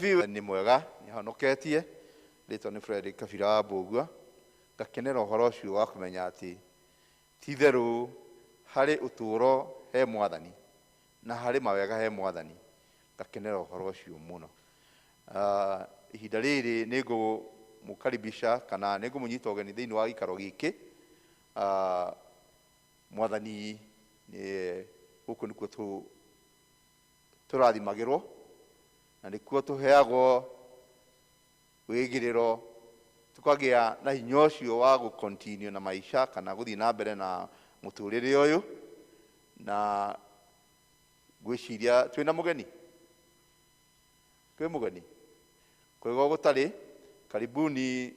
Asifiwe. Nĩ mwega, nĩ honoketie. Rĩtwa nĩ Frederick Kabira wa Mbũgua. Ngakenera ũhoro ũcio wa kũmenya atĩ ti itherũ harĩ ũtũũro he mwathani na harĩ mawega he mwathani. Ngakenera ũhoro ũcio mũno. Ihinda rĩrĩ nĩ ngũmũkaribisha kana nĩ ngũmũnyita ũgeni thĩinĩ wa gĩikaro gĩkĩ. Mwathani nĩ gũkũ nĩkuo tũrathimagĩrwo na nĩkuo tũheagwo wĩgĩrĩro tukagĩa na hinya ũcio wa gũ continue na maisha kana gũthiĩ na mbere na mũtũrĩre ũyũ. Na ngwĩciria twĩna mũgeni, kwĩ mũgeni kwĩgo gũtarĩ. Karibuni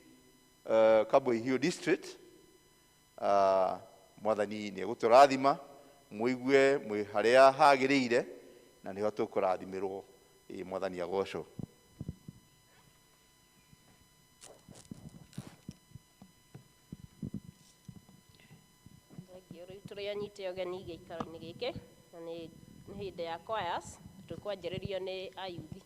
Kabwe District. Mwathani nĩ egũtũrathima mũigue mwĩ harĩa hagĩrĩire na nĩho tũkũrathimĩrwo. Mwathani agocwo. Thengiũ. Rĩu tũrĩ anyite ũgeni gĩikaro-inĩ gĩkĩ na nĩ hĩndĩ ya choirs, tũkwanjĩrĩrio nĩ ayuthi.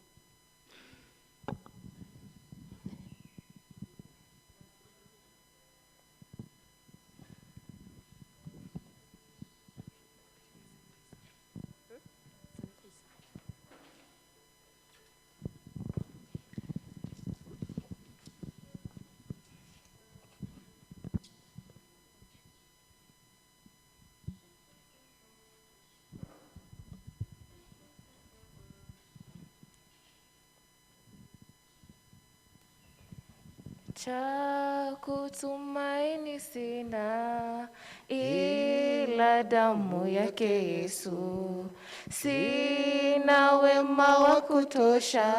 Cha kutumaini sina ila damu yake Yesu, sina wema wa kutosha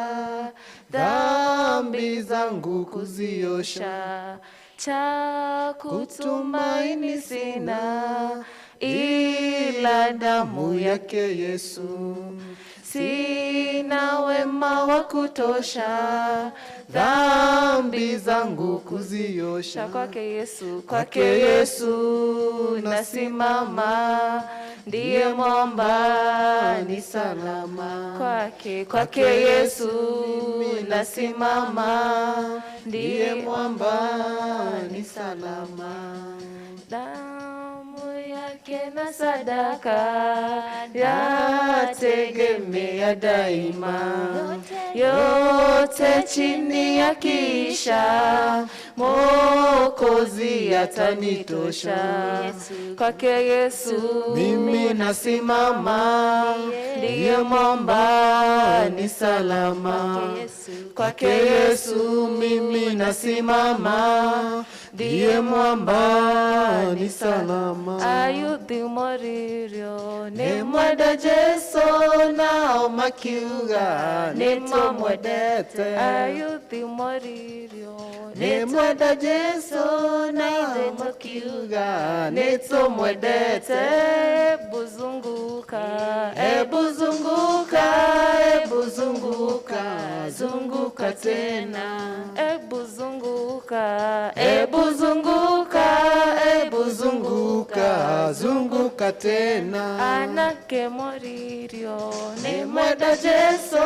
dhambi zangu kuziosha. Cha kutumaini sina ila damu yake Yesu, sina wema wa kutosha dhambi zangu kuziosha. Kwake Yesu, kwake Yesu nasimama, ndiye mwamba ni salama. Kwake, kwake Yesu nasimama, ndiye mwamba ni salama. Damu yake na sadaka yategemea daima, yote chini ya kisha Mwokozi atanitosha. Kwake Yesu mimi nasimama, ndiye mwamba ni salama. Kwake Yesu mimi nasimama, ndiye mwamba ni salama. Ayuthi moririo ni mwenda Jesu nao makiuga nĩtũmwendete. Ayuthi moririo ni mwenda Jesu nao makiuga nĩtũmwendete. Ebu zunguka, ebu zunguka, ebu zunguka, zunguka tena. Ebu zunguka, ebu zunguka, ebu zunguka, zunguka tena. Anake moririo ni mwenda Jesu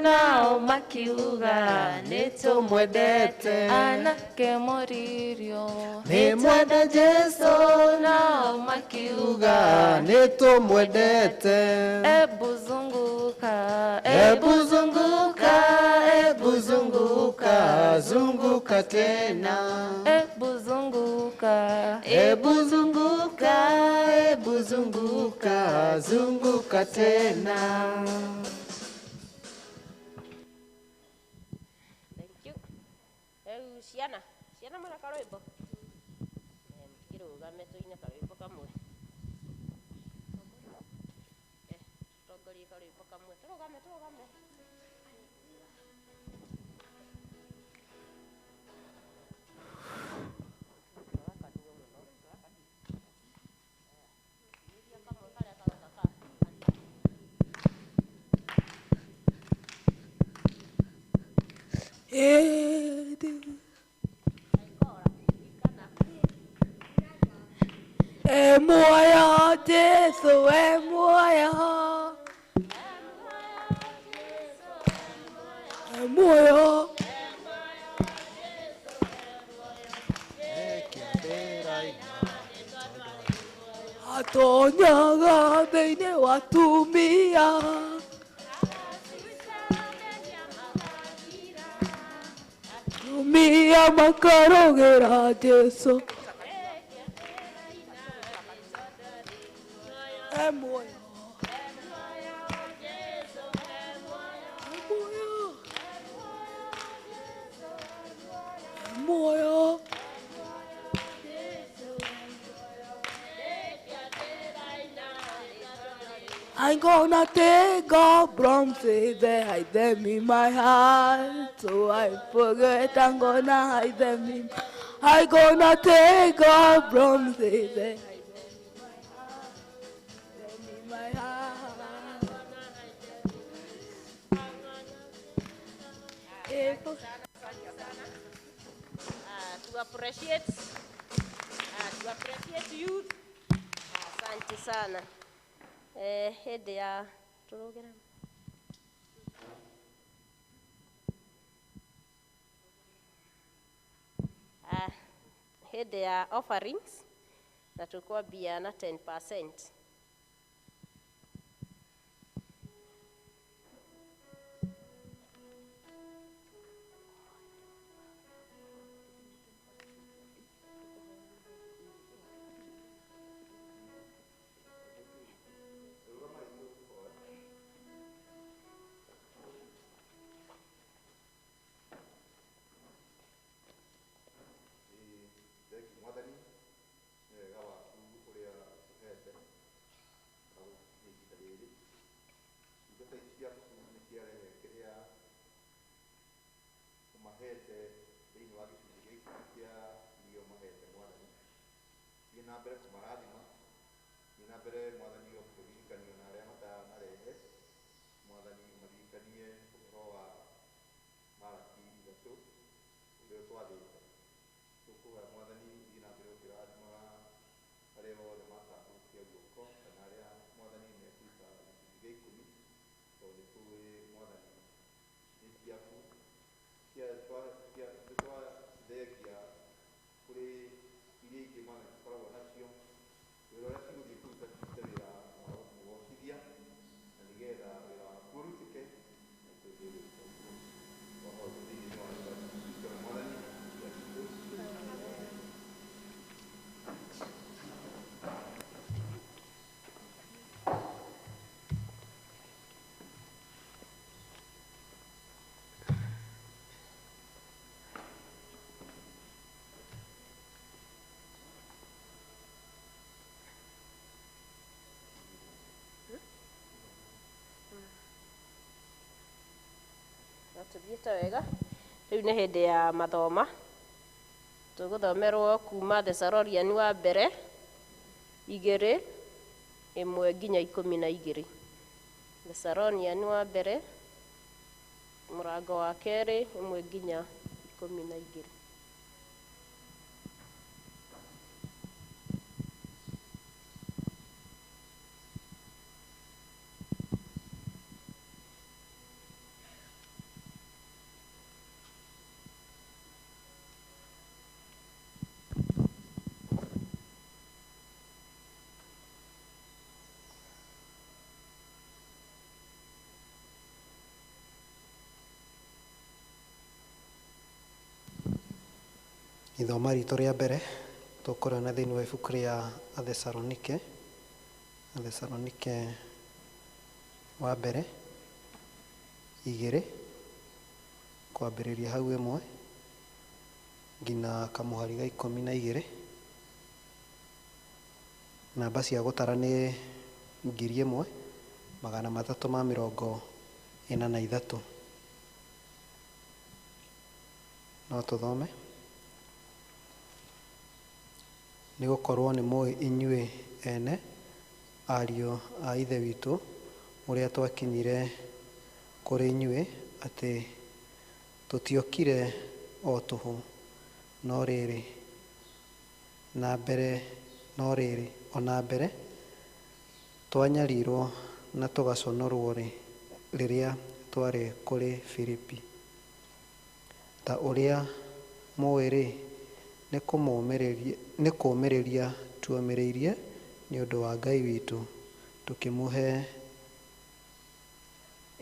nao makiuga nĩtũmwendete. Anake moririo ni mwenda Jesu nao makiuga nĩtũmwendete. Ebu zunguka, ebu zunguka, ebu zunguka, zunguka tena. Ebu zunguka, ebu zunguka, ebu zunguka, zunguka tena. Thank you. Rĩu ciana, ciana mwĩna karwĩmbo? Kĩrũgame tũine karwĩmbo kamwe. Tũtongorie karwĩmbo kamwe. Tũrũgame, tũrũgame. E muoyo Jesu, e muoyo, e Muoyo. Atonyaga thĩinĩ wa atumia. Atumia makarũgĩra Jesũ. E muoyo. E muoyo. I'm gonna take up bronze, they hide them in my heart. So I forget I'm gonna hide them in. I'm gonna take up bronze, they hide them in my heart. To appreciate, to appreciate youth. Asante sana. Hĩndĩ ya tũrũgĩra hĩndĩ ya offerings na tũkwambia na 10%. Mbere kũmarathima thiĩ na mbere mwathani kũririkanio na arĩa matanarehe mwathani ũmaririkanie ũhoro wa Maraki 3 ũrĩa ũtwathĩte. Tũkũhoya mwathani thiĩ na mbere ũkĩrathimaga arĩa othe matambũrũkia guoko kana arĩa mwathani mekũruta gĩcunjĩ gĩa 10 tondũ nĩ tũĩ mwathani nĩ ciaku twathengia kũrĩ iria ingĩ mwathani tũkoragwo nacio wĩra ũrĩa cigũthiĩ kũruta cirute wĩra wa gũkũgocithia na nĩgetha wĩra waku ũrutĩke na tũthiĩ gwĩka ũguo wahoya thĩinĩ wa Kristo na mwathani witũ. Tũthiĩte wega. Rĩu nĩ hĩndĩ ya mathoma. Tũgũthomerwo kuma Thessalonian wa mbere 2 1 nginya 12. Thessalonian wa mbere mũrango wa 2 1 nginya 12. Ithoma ritũ rĩa mbere tũkũrona thĩinĩ wa ibuku rĩa Athesalonike, Athesalonike wa mbere 2 kwambĩrĩria hau 1 nginya kamũhari ga 12. Namba cia gũtara nĩ 1343. No tũthome. Nĩ gũkorwo nĩ mũĩ inyuĩ ene ariũ a Ithe witũ ũrĩa twakinyire kũrĩ inyuĩ atĩ tũtiokire o tũhũ, no rĩrĩ ona mbere twanyarirwo na tũgaconorwo rĩrĩa twarĩ kũrĩ Filipi. Ta ũrĩa mũĩ-rĩ, nĩ kũũmĩrĩria tuomĩrĩirie nĩ ũndũ wa Ngai witũ, tũkĩmũhe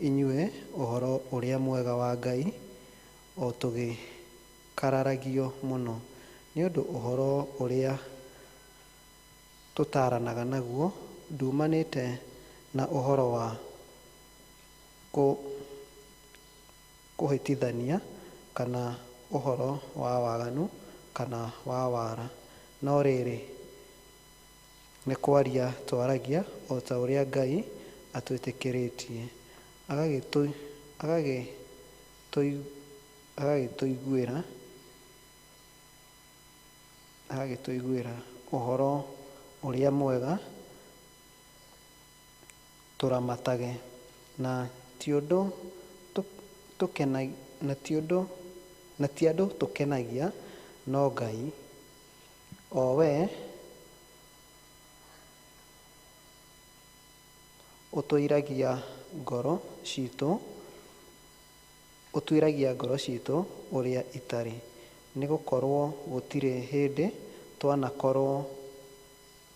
inyuĩ ũhoro ũrĩa mwega wa Ngai, o tũgĩkararagio mũno. Nĩ ũndũ ũhoro ũrĩa tũtaaranaga naguo nduumanĩte na ũhoro wa kũhĩtithania, kana ũhoro wa waganu, kana wa wara, no rĩrĩ, nĩ kwaria twaragia o ta ũrĩa Ngai atwĩtĩkĩrĩtie, agagĩtũiguĩra ũhoro ũrĩa mwega tũramatage, na ti andũ tũkenagia, no Ngai, o we ũtũiragia ngoro ciitũ ũrĩa itarĩ, nĩ gũkorwo gũtirĩ hĩndĩ twanakorwo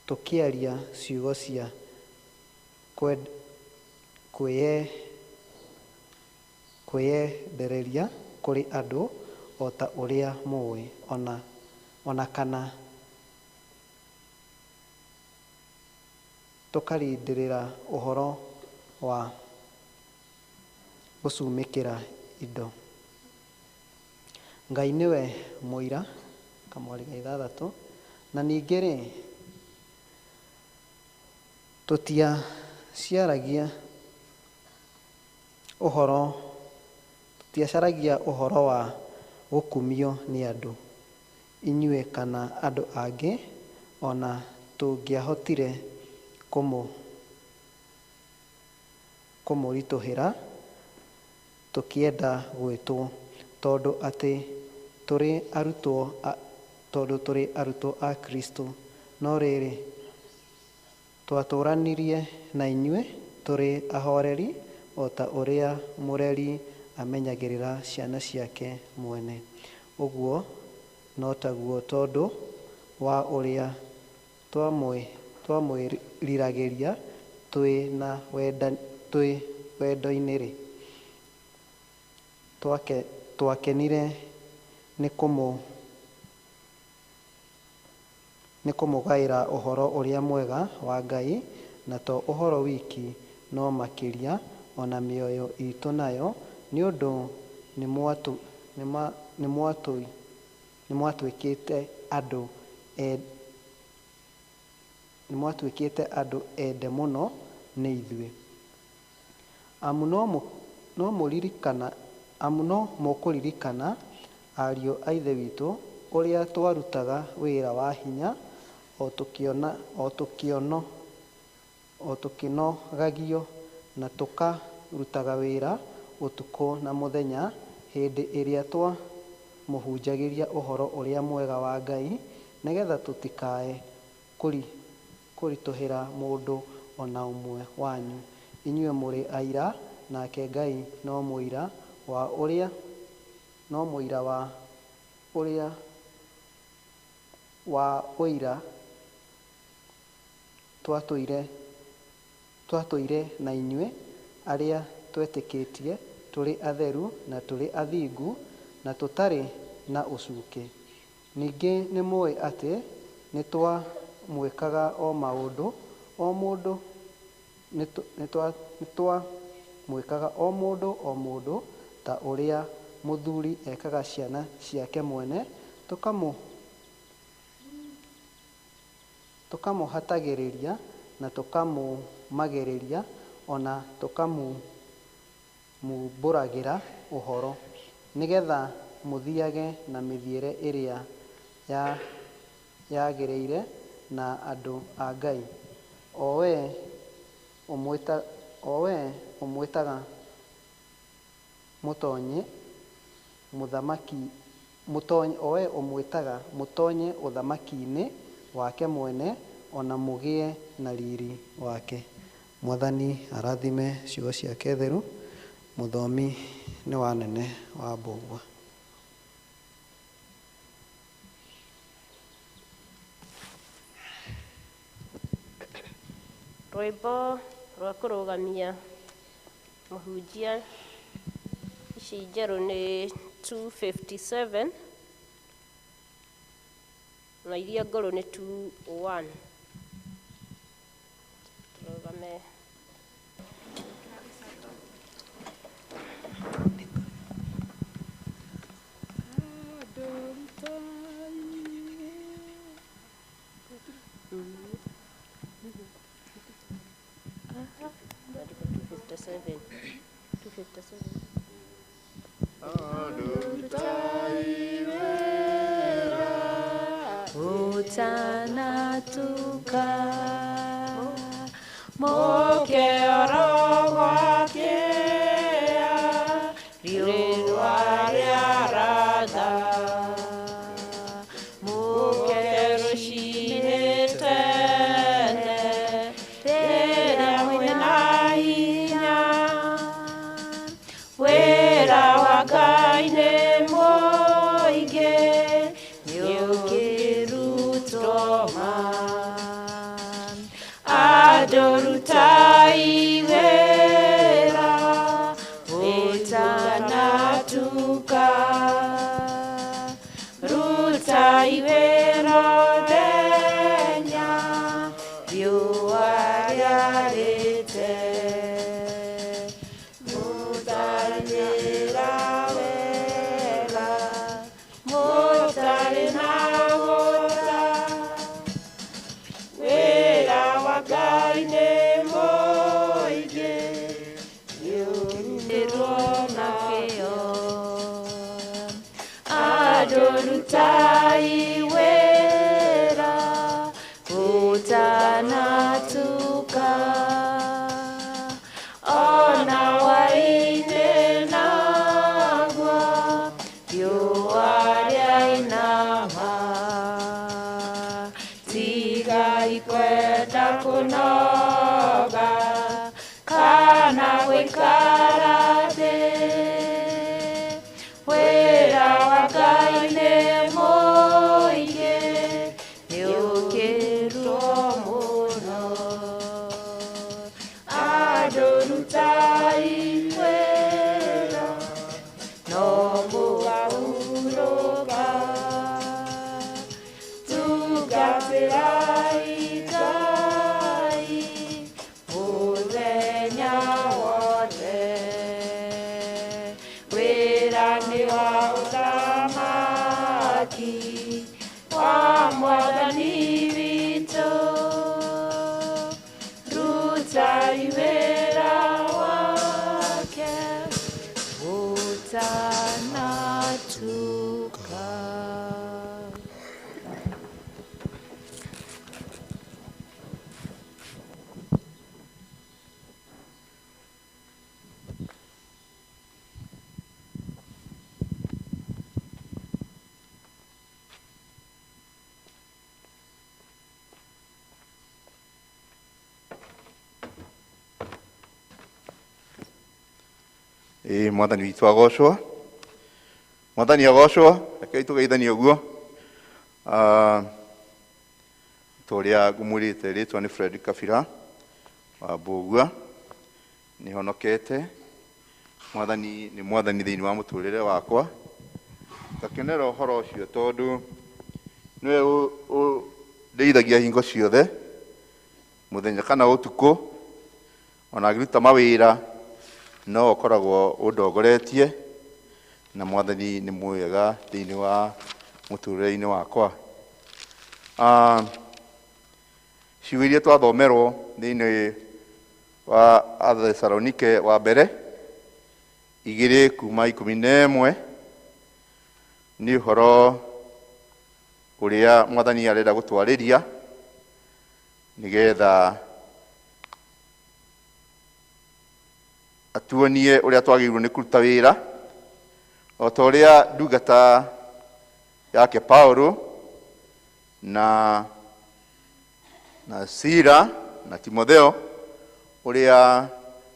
tũkĩaria ciugo cia kwĩyendereria kũrĩ andũ o ta ũrĩa mũĩ, ona kana tũkarindĩrĩra ũhoro wa gũcumĩkĩra indo. Ngai nĩwe mũira, kamwari ga 6. Na ningĩ-rĩ, tũtiacaragia ũhoro wa gũkumio nĩ andũ, inyuĩ kana andũ angĩ, ona tũngĩahotire kũmũritũhĩra tũkĩenda gwĩtwo, tondũ atĩ tũrĩ arutwo a Kristo. No rĩrĩ, twatũũranirie na inyuĩ tũrĩ ahoreri, o ta ũrĩa mũreri amenyagĩrĩra ciana ciake mwene. Ũguo no taguo tondũ wa ũrĩa twamwĩriragĩria twĩ wendo-inĩ-rĩ, twakenire nĩ kũmũgaĩra ũhoro ũrĩa mwega wa Ngai, na to ũhoro wiki, no makĩria ona mĩoyo itũ nayo, nĩ ũndũ nĩmwatuĩkĩte andũ ende mũno nĩ ithuĩ. Amu no mũkũririkana, ariũ a Ithe witũ, ũrĩa twarutaga wĩra wa hinya o tũkĩnogagio, na tũkarutaga wĩra ũtukũ na mũthenya, hĩndĩ ĩrĩa twamũhunjagĩria ũhoro ũrĩa mwega wa Ngai, nĩgetha tũtikae kũritũhĩra mũndũ ona ũmwe wanyu. Inyuĩ mũrĩ aira, nake Ngai no mũira wa ũrĩa wa ũira twatũire na inyuĩ arĩa twetĩkĩtie, tũrĩ atheru na tũrĩ athingu, na tũtarĩ na ũcuke. Ningĩ nĩmũĩ atĩ nĩtwamwĩkaga o maũndũ o mũndũ nĩtwamwĩkaga o mũndũ o mũndũ ta ũrĩa mũthuri ekaga ciana ciake mwene, tũkamũhatagĩrĩria na tũkamũmagĩrĩria, ona tũkamumbũragĩra ũhoro, nĩgetha mũthiage na mĩthiĩre ĩrĩa yagĩrĩire na andũ a Ngai, o we ũmwĩtaga mũtonye mũthamaki, o we ũmwĩtaga mũtonye ũthamaki-inĩ wake mwene, ona mũgĩe na riri wake. Mwathani arathime ciugo ciake theru. Mũthomi nĩ wa nene wa Mbũgua. Rwĩmbo rwa kũrũgamia mũhunjia ici njerũ nĩ 257 na iria ngũrũ nĩ 201. Tũrũgame. 257. 257. Utanatuka mokeoro gwakea riũa rĩaratha mũke rũcinĩ tene rĩrĩa mwĩna hinya wĩra wa Ngai nĩ mũingĩ nĩũkĩrutwo ma andũ rutai wĩra ũtanatuka rutai wĩra ũthenya riũa rĩarĩte mũtarĩ wĩra wega mũtarĩ na gũta wĩra wa Ngai nĩ mũingĩ nĩũkĩrwo na kĩo andũ rutai wĩra ũtanatuka ona hwaĩ-inĩ naguo riũa rĩainama tigai kwenda kũnoga kana gũikara thĩ wĩra wa Ngai nĩ mũingĩ nĩũkĩrwo mũno andũ rutai wĩra no mũkahurũka tungatĩrai Ngai mũthenya wothe wĩra nĩ wa ũthamaki wa Mwathani witũ rutai wĩra wake ũtanatuka. Ĩ Mwathani witũ agocwo, Mwathani agocwo, rekei tũgeithanie ũguo. Ta ũrĩa ngũmwĩrĩte rĩtwa nĩ Fred Kabira wa Mbũgua, nĩhonokete. Mwathani nĩ mwathani thĩinĩ wa mũtũrĩre wakwa. Ngakenera ũhoro ũcio tondũ nĩwe ũndeithagia hingo ciothe, mũthenya kana ũtukũ, ona ngĩruta mawĩra no ũkoragwo ũndongoretie, na Mwathani nĩ mwega thĩinĩ wa mũtũrĩre-inĩ wakwa. Ciugo iria twathomerwo thĩinĩ wa Athesalonike wa mbere 2 kuma 11 nĩ ũhoro ũrĩa Mwathani arenda gũtwarĩria nĩgetha atuonie ũrĩa twagĩrĩirwo nĩ kũruta wĩra o ta ũrĩa ndungata yake Paulo na Sila na Timotheo ũrĩa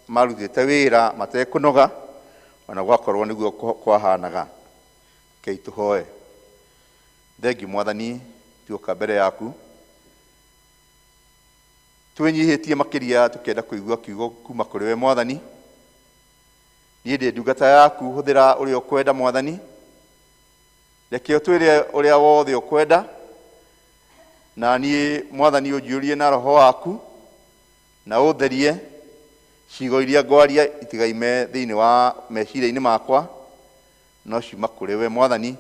marutĩte wĩra matekũnoga ona gwakorwo nĩguo kwahanaga. Rekei tũhoe. Thengiũ Mwathani, tuoka mbere yaku Twĩnyihĩtie makĩria tũkĩenda kũigua kiugo kuma kũrĩ we Mwathani. Niĩ ndĩ ndungata yaku, hũthĩra ũrĩa ũkwenda Mwathani. Reke ũtwĩre ũrĩa wothe ũkwenda, na niĩ Mwathani ũnjiyũrie na roho waku na ũtherie ciugo iria ngwaria itigaime thĩinĩ wa meciria-inĩ makwa, no ciuma kũrĩ we Mwathani,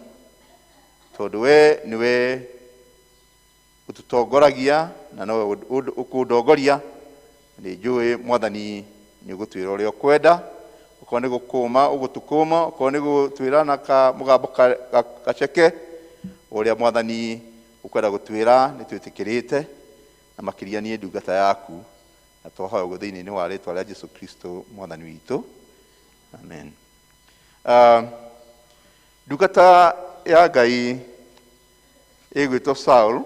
tondũ we nĩwe ũtũtongoragia na nowe ũkũndongoria. Nĩ njũĩ Mwathani nĩ ũgũtwĩra ũrĩa ũkwenda, okorwo nĩ gũkũma ũgũtũkũma, okorwo nĩ gũtwĩra na kamũgambo gaceke, ũrĩa Mwathani ũkwenda gũtwĩra nĩ twĩtĩkĩrĩte, na makĩria niĩ ndungata yaku, na twahoya ũguo thĩinĩ wa rĩtwa rĩa Jesu Kristo Mwathani witũ, amen. Ndungata ya Ngai ĩgwĩtwo Saul.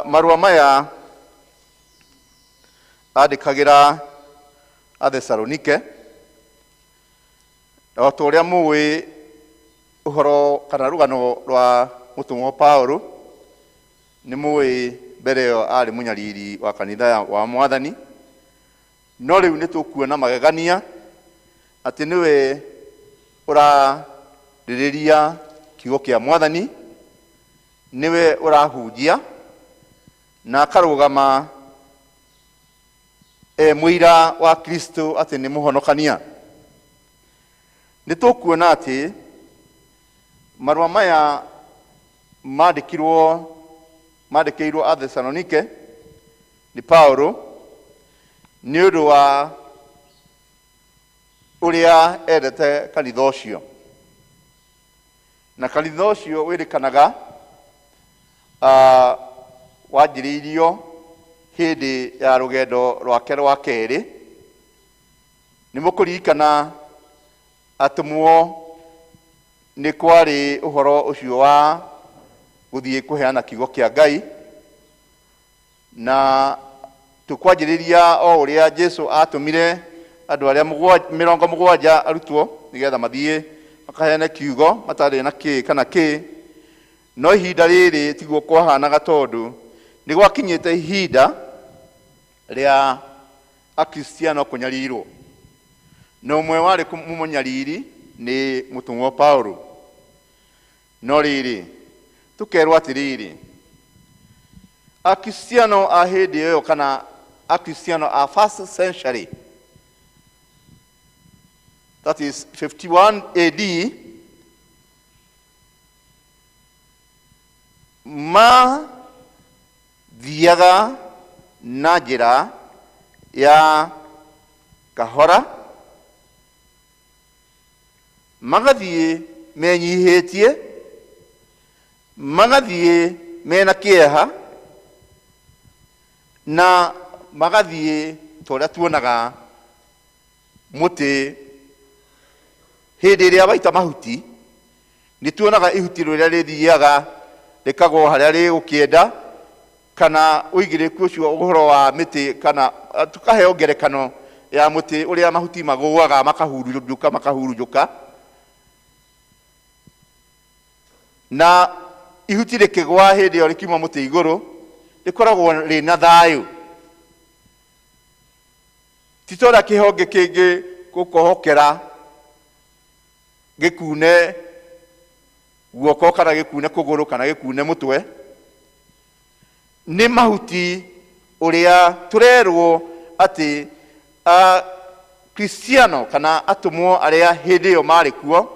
Marũa maya andĩkagĩra Athesalonike, o ta ũrĩa mũĩ ũhoro kana rũgano rwa mũtũmwo Paulo, nĩ mũĩ mbere ĩyo arĩ mũnyariri wa kanitha wa Mwathani, no rĩu nĩ tũkuona magegania atĩ nĩwe ũrarĩrĩria kiugo kĩa Mwathani, nĩwe ũrahunjia na akarũgama e mũira wa Kristo atĩ nĩ mũhonokania. Nĩ tũkuona atĩ marũa maya mandĩkĩirwo Athesalonike nĩ Paulo nĩ ũndũ wa ũrĩa endete kanitha ũcio, na kanitha ũcio wĩrĩkanaga wanjĩrĩirio hĩndĩ ya rũgendo rwake rwa kerĩ. Nĩ mũkũririkana atũmwo nĩ kwarĩ ũhoro ũcio wa gũthiĩ kũheana kiugo kĩa Ngai, na tũkwanjĩrĩria o ũrĩa Jesu atũmire andũ arĩa 70 arutwo nĩgetha mathiĩ makaheane kiugo matarĩ na kĩ kana kĩ. No ihinda rĩrĩ tiguo kwahanaga, tondũ nĩ gwakinyĩte ihinda rĩa Akristiano kũnyarirwo, na ũmwe warĩ mũnyariri nĩ mũtũmwo Paulo. No rĩrĩ, tũkerwo atĩrĩrĩ, Akristiano a hĩndĩ ĩyo kana Akristiano a first century, that is 51 AD, mathiaga na njĩra ya kahora, magathiĩ menyihĩtie, magathiĩ mena kĩeha, na magathiĩ ta ũrĩa tuonaga mũtĩ hĩndĩ ĩrĩa waita mahuti. Nĩ tuonaga ihuti rĩrĩa rĩthiaga rĩkagwo harĩa rĩgũkĩenda, kana ũigĩrĩku ũcio ũhoro wa mĩtĩ, kana tũkaheo ngerekano ya mũtĩ ũrĩa mahuti magũaga makahurunjũka makahurunjũka, na ihuti rĩkĩgwa hĩndĩ ĩyo rĩkiuma mũtĩ igũrũ rĩkoragwo rĩna thayũ, ti ta ũrĩa kĩhonge kĩngĩ gũkohokera gĩkune guoko kana gĩkune kũgũrũ kana gĩkune mũtwe. Nĩ mahuti ũrĩa tũrerwo atĩ Kristiano kana atũmwo arĩa hĩndĩ ĩyo marĩ kuo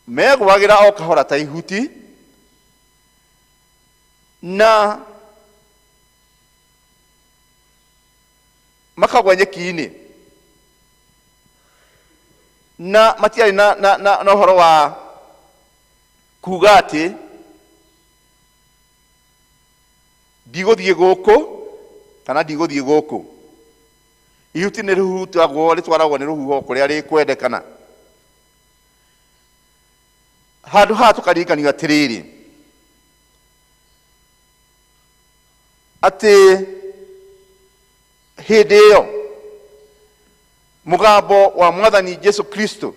megwagĩra o kahora ta ihuti, na makagwa nyeki-inĩ, na matiarĩ na ũhoro wa kuga atĩ ndigũthiĩ gũkũ kana ndigũthiĩ gũkũ. Ihuti nĩ rĩhurutagwo, rĩtwaragwo nĩ rũhuho kũrĩa rĩkwendekana. Handũ haha tũkaririkanio atĩrĩrĩ, atĩ hĩndĩ ĩyo mũgambo wa Mwathani Jesu Kristo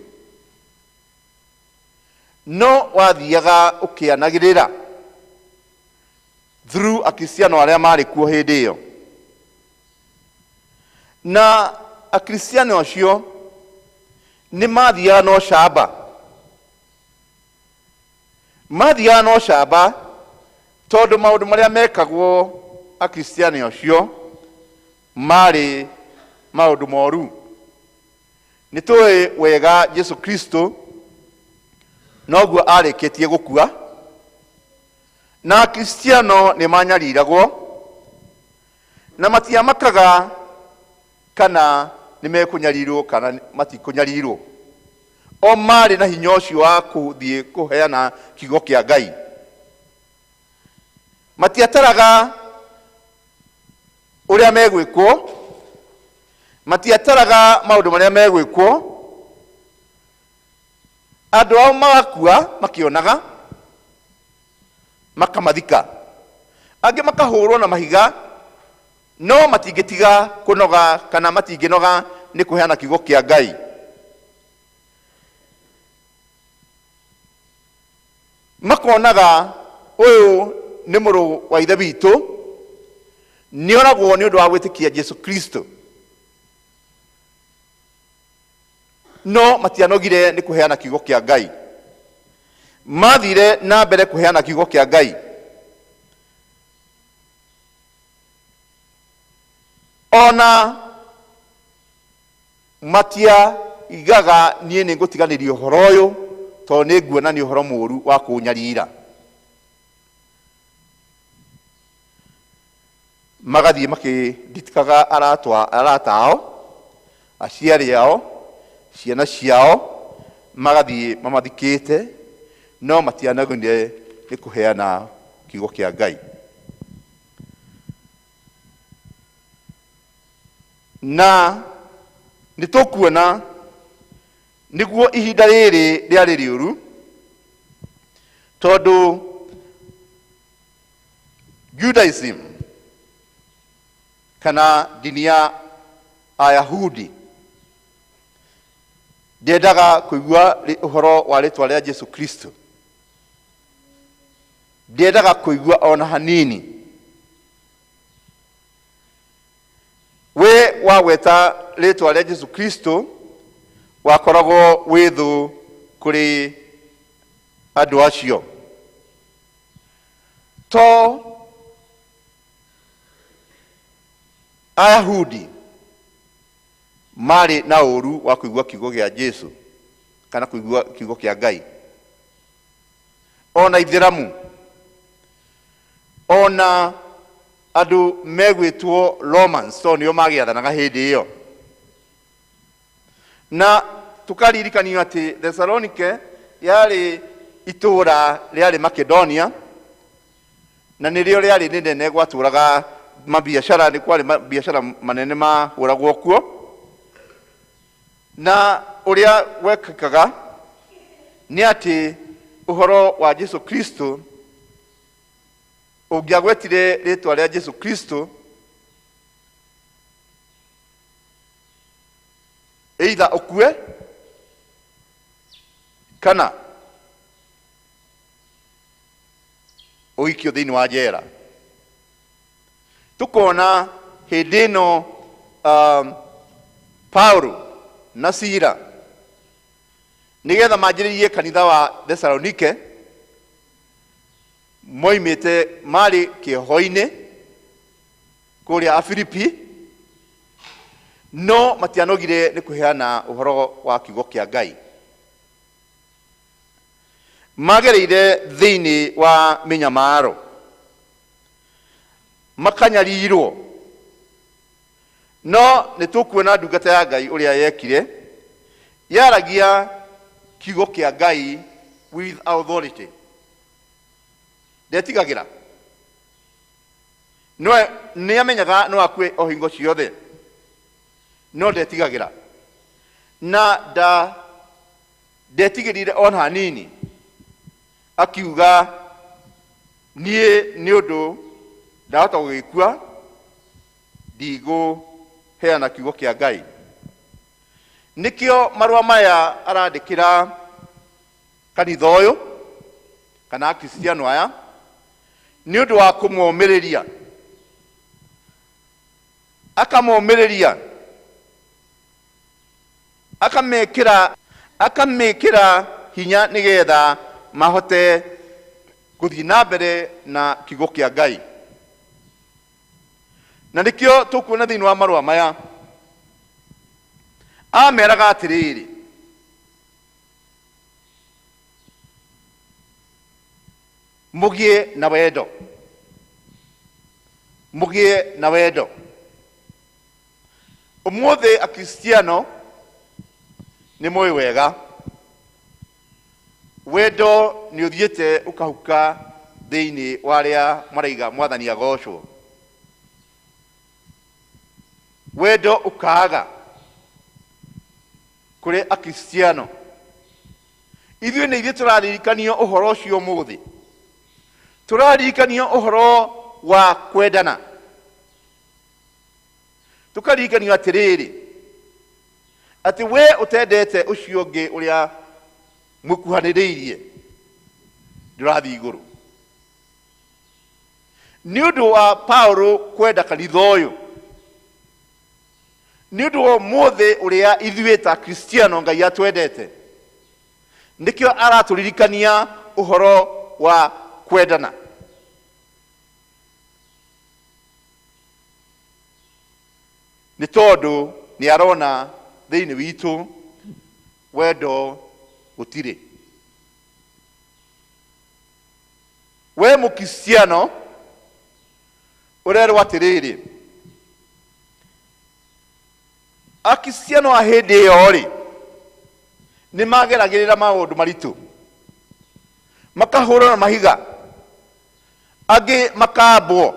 no wathiaga ũkĩanagĩrĩra Through Akristiano arĩa marĩ kuo hĩndĩ ĩyo. Na Akristiano acio nĩ mathiaga na ũcamba, mathiaga na ũcamba tondũ maũndũ marĩa mekagwo Akristiano acio marĩ maũndũ moru. Nĩ tũĩ wega Jesu Kristo noguo arĩkĩtie gũkua, na Akristiano nĩ manyariragwo na matiamakaga kana nĩ mekũnyarirwo kana matikũnyarirwo. O marĩ na hinya ũcio wa kũthiĩ kũheana kiugo kĩa Ngai. Matiataraga ũrĩa megwĩkwo, matiataraga maũndũ marĩa megwĩkwo. Andũ ao magakua makĩonaga, makamathika, angĩ makahũrwo na mahiga, no matingĩtiga kũnoga kana matingĩnoga nĩ kũheana kiugo kĩa Ngai. Makonaga ũyũ nĩ mũrũ wa ithe witũ, nĩoragwo nĩ ũndũ wa gwĩtĩkia Jesu Kristo, no matianogire nĩ kũheana kiugo kĩa Ngai. Mathire na mbere kũheana kiugo kĩa Ngai. Ona matiaigaga niĩ nĩ ngũtiganĩria ũhoro ũyũ tondũ nĩ nguona nĩ ũhoro mũũru wa kũnyarira. Magathiĩ makĩnditikaga arata ao, aciari ao, ciana ciao, magathiĩ mamathikĩte, no matianagire nĩ kũheana kiugo kĩa Ngai. Na nĩ tũkuona nĩguo ihinda rĩrĩ rĩarĩ rĩũru, tondũ Judaism kana ndini ya Ayahudi ndiendaga kũigua ũhoro wa rĩtwa rĩa Jesu Kristo, ndiendaga kũigua ona hanini. We wagweta rĩtwa rĩa Jesu Kristo wakoragwo wĩ thũ kũrĩ andũ acio. To Ayahudi marĩ na ũru wa kũigua kiugo kĩa Jesu kana kũigua kiugo kĩa Ngai, ona Ithĩramu, ona andũ megwĩtwo Romans, tondũ nĩo magĩathanaga hĩndĩ ĩyo. Na tũkaririkanio atĩ Thessalonike yarĩ itũũra rĩarĩ Makedonia, na nĩrĩo rĩarĩ rĩnene, gwatũraga mabiacara, nĩ kwarĩ mabiacara manene mahũragwo kuo. Na ũrĩa gwekĩkaga nĩ atĩ ũhoro wa Jesu Kristo, ũngĩagwetire rĩtwa rĩa Jesu Kristo, either ũkue kana ũikio thĩinĩ wa njera. Tukona hĩndĩ ĩno Paulo na Sila nĩgetha manjĩrĩrie kanitha wa Thessalonike, moimĩte marĩ kĩoho-inĩ kũrĩa Afilipi, no matianogire nĩ kũheana ũhoro wa kiugo kĩa Ngai. Magereire thĩinĩ wa mĩnyamaro, makanyarirwo, no nĩ tũkuona ndungata ya Ngai ũrĩa yekire, yaragia kiugo kĩa Ngai with authority, ndetigagĩra, no nĩ amenyaga no akue o hingo ciothe, no ndetigagĩra, na ndetigĩrire ona hanini, akiuga niĩ nĩ ũndũ ndahota gũgĩkua, ndigũheana kiugo kĩa Ngai. Nĩkĩo marũa maya arandĩkĩra kanitha ũyũ kana Akristiano aya, Nĩ ũndũ wa kũmomĩrĩria, akamomĩrĩria, akamekĩra hinya nĩgetha mahote gũthiĩ na mbere na kiugo kĩa Ngai. Na nĩkĩo tũkuona thĩinĩ wa marũa maya ameraga atĩrĩrĩ, mũgĩe na wendo, mũgĩe na wendo. Ũmũthĩ Akristiano nĩ moĩ wega wendo nĩ ũthiĩte ũkahuka thĩinĩ wa arĩa maraiga Mwathani agocwo. Wendo ũkaaga kũrĩ Akristiano. Ithuĩ nĩ ithuĩ tũraririkanio ũhoro ũcio ũmũthĩ, tũraririkanio ũhoro wa kwendana, tũkaririkanio atĩrĩrĩ, atĩ we ũtendete ũcio ũngĩ ũrĩa mũkuhanĩrĩirie ndũrathiĩ igũrũ. Nĩ ũndũ wa Paulo kwenda kanitha ũyũ, nĩ ũndũ wa ũmũthĩ ũrĩa ithuĩ ta Kristiano Ngai atwendete, nĩkĩo aratũririkania ũhoro wa kwendana. Nĩ tondũ nĩ arona thĩinĩ witũ wendo gũtirĩ. We mũkristiano ũrerwo atĩrĩrĩ, Akristiano a hĩndĩ ĩyo rĩ, nĩ mageragĩrĩra maũndũ maritũ, makahũrwo na mahiga, angĩ makambwo,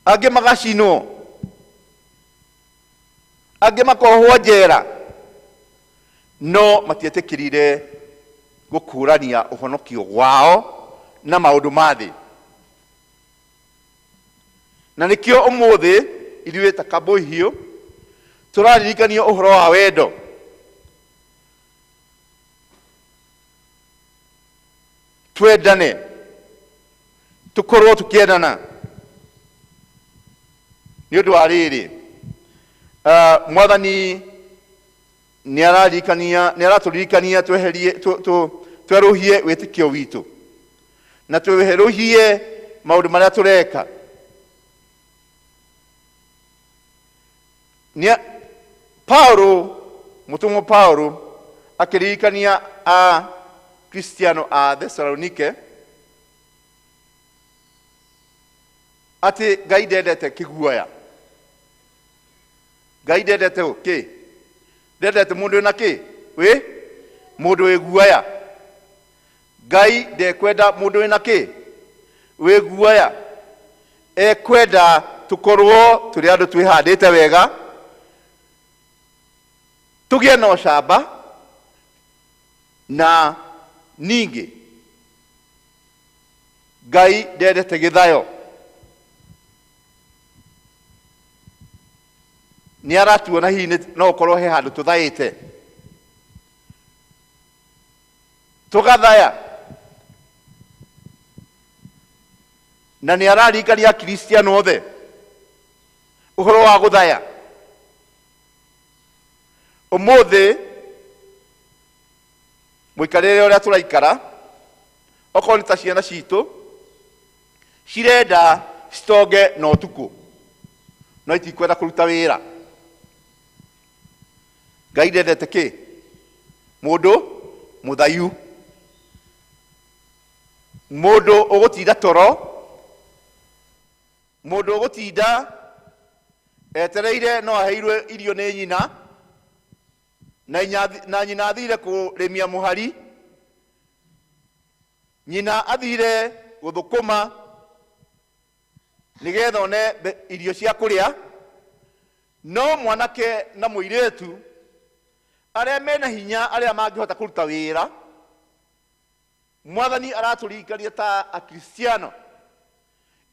angĩ magacinwo, angĩ makohwo njera, no matietĩkĩrire gũkũrania ũhonokio wao na maũndũ ma thĩ. Na nĩkĩo ũmũthĩ ithuĩ ta Kabũihiũ tũraririkanio ũhoro wa wendo. Twendane, tũkorwo tũkĩendana. Nĩ ũndũ wa rĩrĩ, Mwathani nĩ araririkania, nĩ aratũririkania tweherie, twerũhie wĩtĩkio witũ na twerũhie maũndũ marĩa tũreka. Nĩ Paulo, mũtũmwo Paulo akĩririkania a Kristiano a Thesalonike atĩ Ngai ndendete kĩguoya. Ngai ndendete ũ? Kĩ? Ndendete mũndũ wĩna kĩ? Wĩ? Mũndũ wĩ guoya. Ngai ndekwenda mũndũ wĩna kĩ? Wĩ guoya. Ekwenda tũkorwo tũrĩ andũ twĩhandĩte wega, tũgĩe na ũcamba, na ningĩ Ngai ndendete gĩthayo. Nĩ aratuona hihi no ũkorwo he handũ tũthaĩte, tũgathaya, na nĩ araririkania Akristiano othe ũhoro wa gũthaya. Ũmũthĩ mũikarĩre ũrĩa tũraikara, okorwo nĩ ta ciana citũ cirenda citonge na ũtukũ, no itikwenda kũruta wĩra. Ngai ndendete kĩ? Mũndũ mũthayu, mũndũ ũgũtinda toro, mũndũ ũgũtinda etereire no aheirwe irio nĩ nyina, na nyina athire kũrĩmia mũhari, nyina athire gũthũkũma nĩgetha one irio cia kũrĩa, no mwanake na mũirĩtu arĩa mena hinya, arĩa mangĩhota kũruta wĩra. Mwathani aratũririkania ta Akristiano,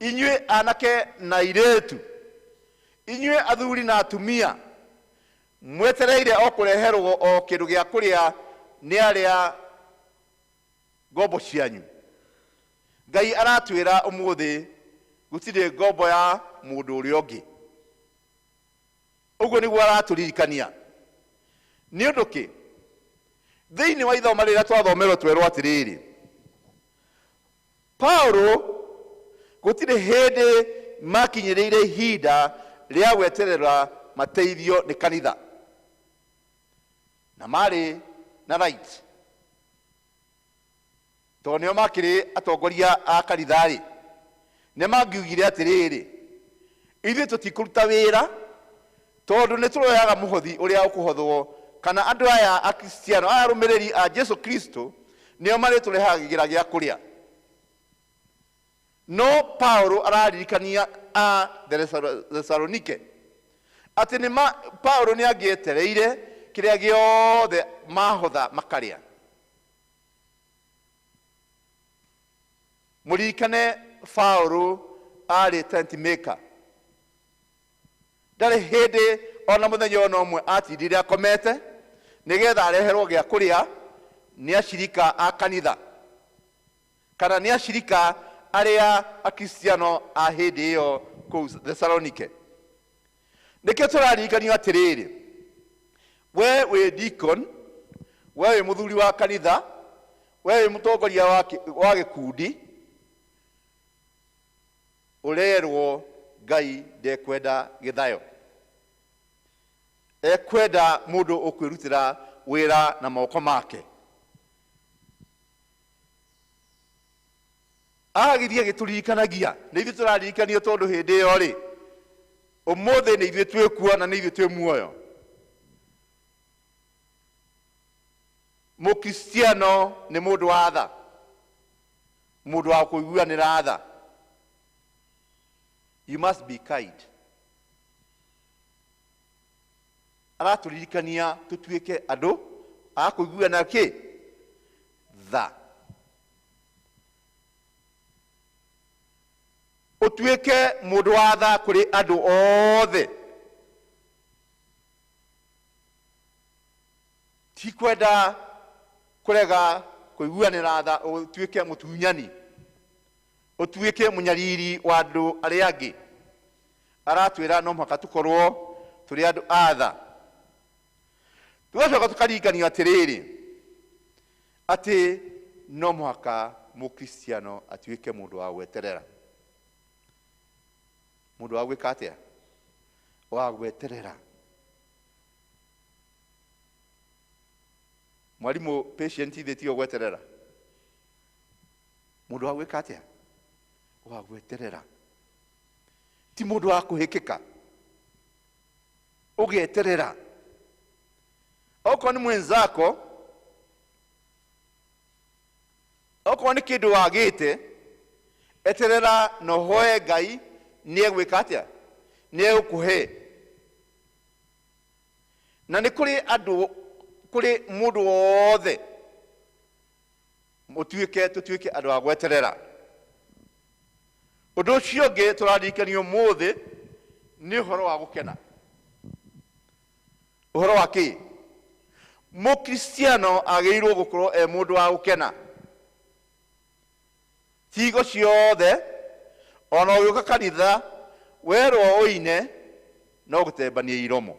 inyuĩ anake na airĩtu, inyuĩ athuri na atumia, mwetereire o kũreherwo o kĩndũ gĩa kũrĩa nĩ arĩa ngombo cianyu. Ngai aratwĩra ũmũthĩ gũtirĩ ngombo ya mũndũ ũrĩa ũngĩ. Ũguo nĩguo aratũririkania. Nĩ ũndũ kĩ? Thĩinĩ wa ithoma rĩrĩa twathomerwo twerwo atĩrĩrĩ, Paulo gũtirĩ hĩndĩ makinyĩrĩire ihinda rĩa gweterera mateithio nĩ kanitha, na marĩ na right tondũ nĩo makĩrĩ atongoria a kanitha-rĩ, nĩ mangiugire atĩrĩrĩ, ithuĩ tũtikũruta wĩra tondũ nĩ tũroyaga mũhothi ũrĩa ũkũhothwo, kana andũ aya akristiano aya arũmĩrĩri a Jesu Kristo nĩo marĩtũrehagĩra gĩa kũrĩa. No Paulo araririkania a Thesalonike atĩ nĩ Paulo nĩ angĩetereire kĩrĩa gĩothe mahotha makarĩa. Mũririkane Paulo arĩ tent maker, ndarĩ hĩndĩ ona mũthenya ona ũmwe atindire akomete nĩgetha areherwo gĩa kũrĩa nĩ acirika a kanitha kana nĩ acirika arĩa akristiano a hĩndĩ ĩyo kũu Thesalonike. Nĩkĩo tũraririkanio atĩrĩrĩ, we wĩ deacon, we wĩ mũthuri wa kanitha, we wĩ mũtongoria wa gĩkundi, ũrerwo Ngai ndekwenda gĩthayo, ekwenda mũndũ ũkwĩrutĩra wĩra na moko make. Agithie gĩtũririkanagia, nĩ ithuĩ tũraririkanio tondũ hĩndĩ ĩyo rĩ, ũmũthĩ nĩ ithuĩ twĩkuo na nĩ ithuĩ twĩ muoyo. Mũkristiano nĩ mũndũ wa tha, mũndũ wa kũiguanĩra tha. You must be kind. Aratũririkania tũtuĩke andũ a kũiguana kĩ? Tha. Ũtuĩke mũndũ wa tha kũrĩ andũ othe. Ti kwenda kũrega kũiguanĩra tha, ũtuĩke mũtunyani, ũtuĩke mũnyariri wa andũ arĩa angĩ. Aratwĩra no mũhaka tũkorwo tũrĩ andũ a tha. Tũgacoka tũkaririkanio atĩrĩrĩ, atĩ no mũhaka mũkristiano atuĩke mũndũ wa gweterera. Mũndũ wa gwĩka atĩa? Wa gweterera. Mwarimũ patient ithe tiyo gweterera. Mũndũ wa gwĩka atĩa? Wa gweterera. Ti mũndũ wa kũhĩkĩka, ũgeterera. Okorwo nĩ mwenzako, okorwo nĩ kĩndũ wagĩte, eterera na ũhoe Ngai nĩ egwĩka atĩa? Nĩ egũkũhe. Na nĩ kũrĩ andũ, kũrĩ mũndũ wothe, mũtuĩke, tũtuĩke andũ a gweterera. Ũndũ ũcio ũngĩ tũraririkanio ũmũthĩ nĩ ũhoro wa gũkena. Ũhoro wa kĩ? Mũkristiano agĩrĩirwo gũkorwo e mũndũ wa gũkena. Tigo ciothe, ona ũgĩũka kanitha, werwo ũine, no gũtembania iromo.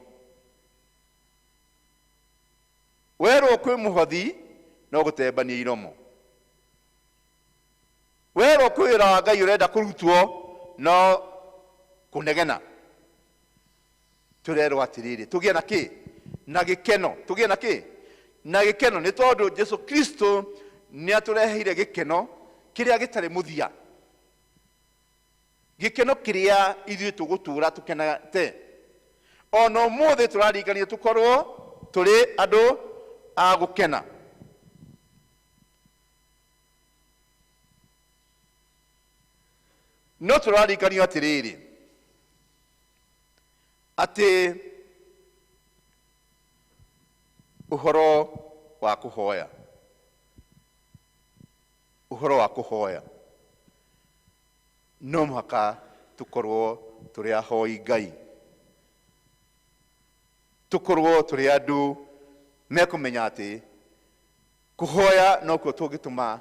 Werwo kwĩ mũhothi, no gũtembania iromo. Werwo kwĩ wĩra wa Ngai ũrenda kũrutwo, no kũnegena. Tũrerwo atĩrĩrĩ, tũgĩe na kĩ? Na gĩkeno. Tũgĩe na kĩ? Na gĩkeno. Nĩ tondũ Jesu Kristo nĩ atũreheire gĩkeno kĩrĩa gĩtarĩ mũthia, gĩkeno kĩrĩa ithuĩ tũgũtũũra tũkenete. Ona ũmũthĩ tũraririkanio tũkorwo tũrĩ andũ a gũkena. No tũraririkanio atĩrĩrĩ, atĩ ũhoro wa kũhoya, ũhoro wa kũhoya, no mũhaka tũkorwo tũrĩ ahoi Ngai, tũkorwo tũrĩ andũ mekũmenya atĩ kũhoya nokuo tũngĩtũma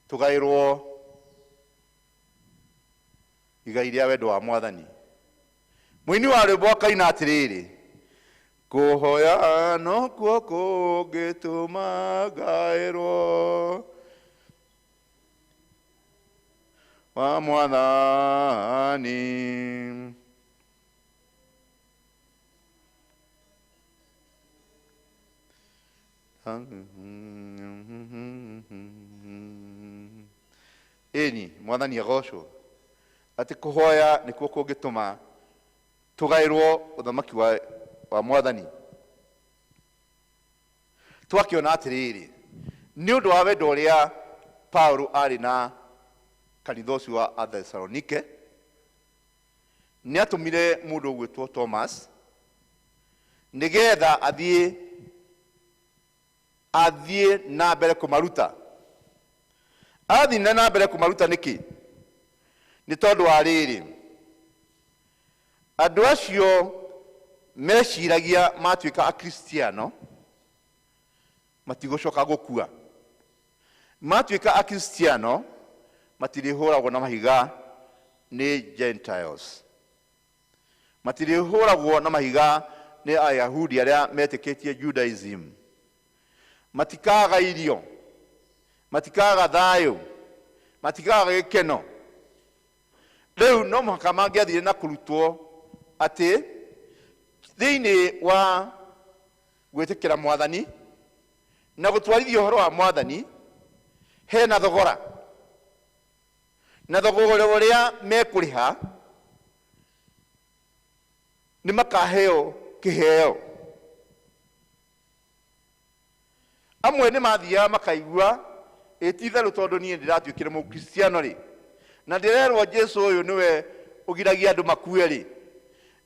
tũgaĩrwo Igai rĩa wendo wa mwathani. Mũini wa rwĩmbo akaina atĩrĩrĩ, kũhoya nokuo kũngĩtũma ngaĩrwo wa mwathani. Ĩni mwathani agocwo atĩ kũhoya nĩkuo kũngĩtũma tũgaĩrwo ũthamaki wa mwathani. Twakĩona atĩrĩrĩ, nĩ ũndũ wa wendo ũrĩa Paulo arĩ na kanitha ũcio wa Athesalonike, nĩ atũmire mũndũ ũgwĩtwo Thomas nĩgetha athiĩ na mbere kũmaruta. Athiĩ na mbere kũmaruta nĩkĩ? Nĩ tondũ wa rĩrĩ, andũ acio meciragia matuĩka akristiano matigũcoka gũkua. Matuĩka akristiano matirĩhũragwo na mahiga nĩ Gentiles, matirĩhũragwo na mahiga nĩ Ayahudi arĩa metĩkĩtie Judaism, matikaga irio, matikaga thayũ, matikaga gĩkeno. Rĩu no mũhaka mangĩathire na kũrutwo atĩ thĩinĩ wa gwĩtĩkĩra mwathani na gũtwarithia ũhoro wa mwathani hena thogora, na thogora ũrĩa mekũrĩha nĩ makaheo kĩheo. Amwe nĩ mathiaga makaigua ĩ ti itherũ tondũ niĩ ndĩratuĩkire mũkristiano rĩ, na ndĩrerwo Jesu ũyũ nĩwe ũgiragia andũ makue rĩ,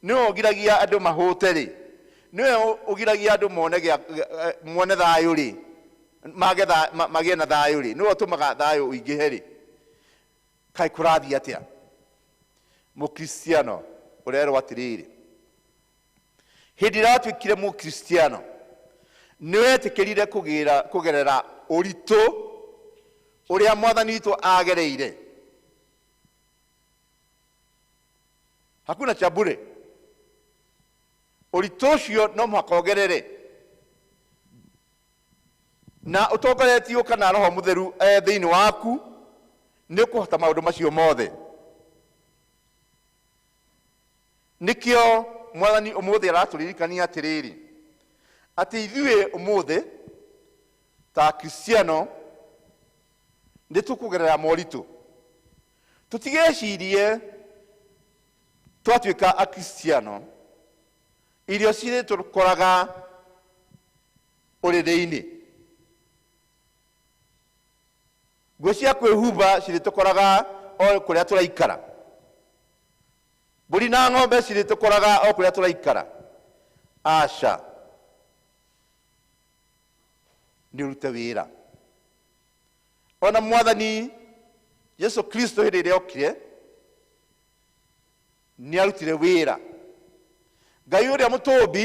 nĩwe ũgiragia andũ mahũte rĩ, nĩwe ũgiragia andũ mone thayũ rĩ, magĩe na thayũ rĩ, nĩwe ũtũmaga thayũ ũingĩhe rĩ, kaĩ kũrathiĩ atĩa? Mũkristiano ũrerwo atĩrĩrĩ, hĩndĩ ĩrĩa watuĩkire mũkristiano nĩ wetĩkĩrire kũgerera ũritũ ũrĩa mwathani witũ agereire. Hakuna cha bure. Ũritũ ũcio no mũhaka ũgerere, na ũtongoretio kana Roho Mũtheru thĩinĩ waku nĩ ũkũhota maũndũ macio mothe. Nĩkĩo mwathani ũmũthĩ aratũririkania atĩrĩrĩ, atĩ ithuĩ ũmũthĩ ta Akristiano nĩ tũkũgerera moritũ. Tũtigecirie twatuĩka Akristiano irio cirĩ tũkoraga ũrĩrĩ-inĩ, nguo cia kwĩhumba cirĩ tũkoraga o kũrĩa tũraikara, mbũri na ng'ombe cirĩ tũkoraga o kũrĩa tũraikara. Aca, nĩ ũrute wĩra. Ona mwathani Jesu Kristo hĩndĩ ĩrĩa okire nĩ arutire wĩra. Ngai ũrĩa mũtũmbi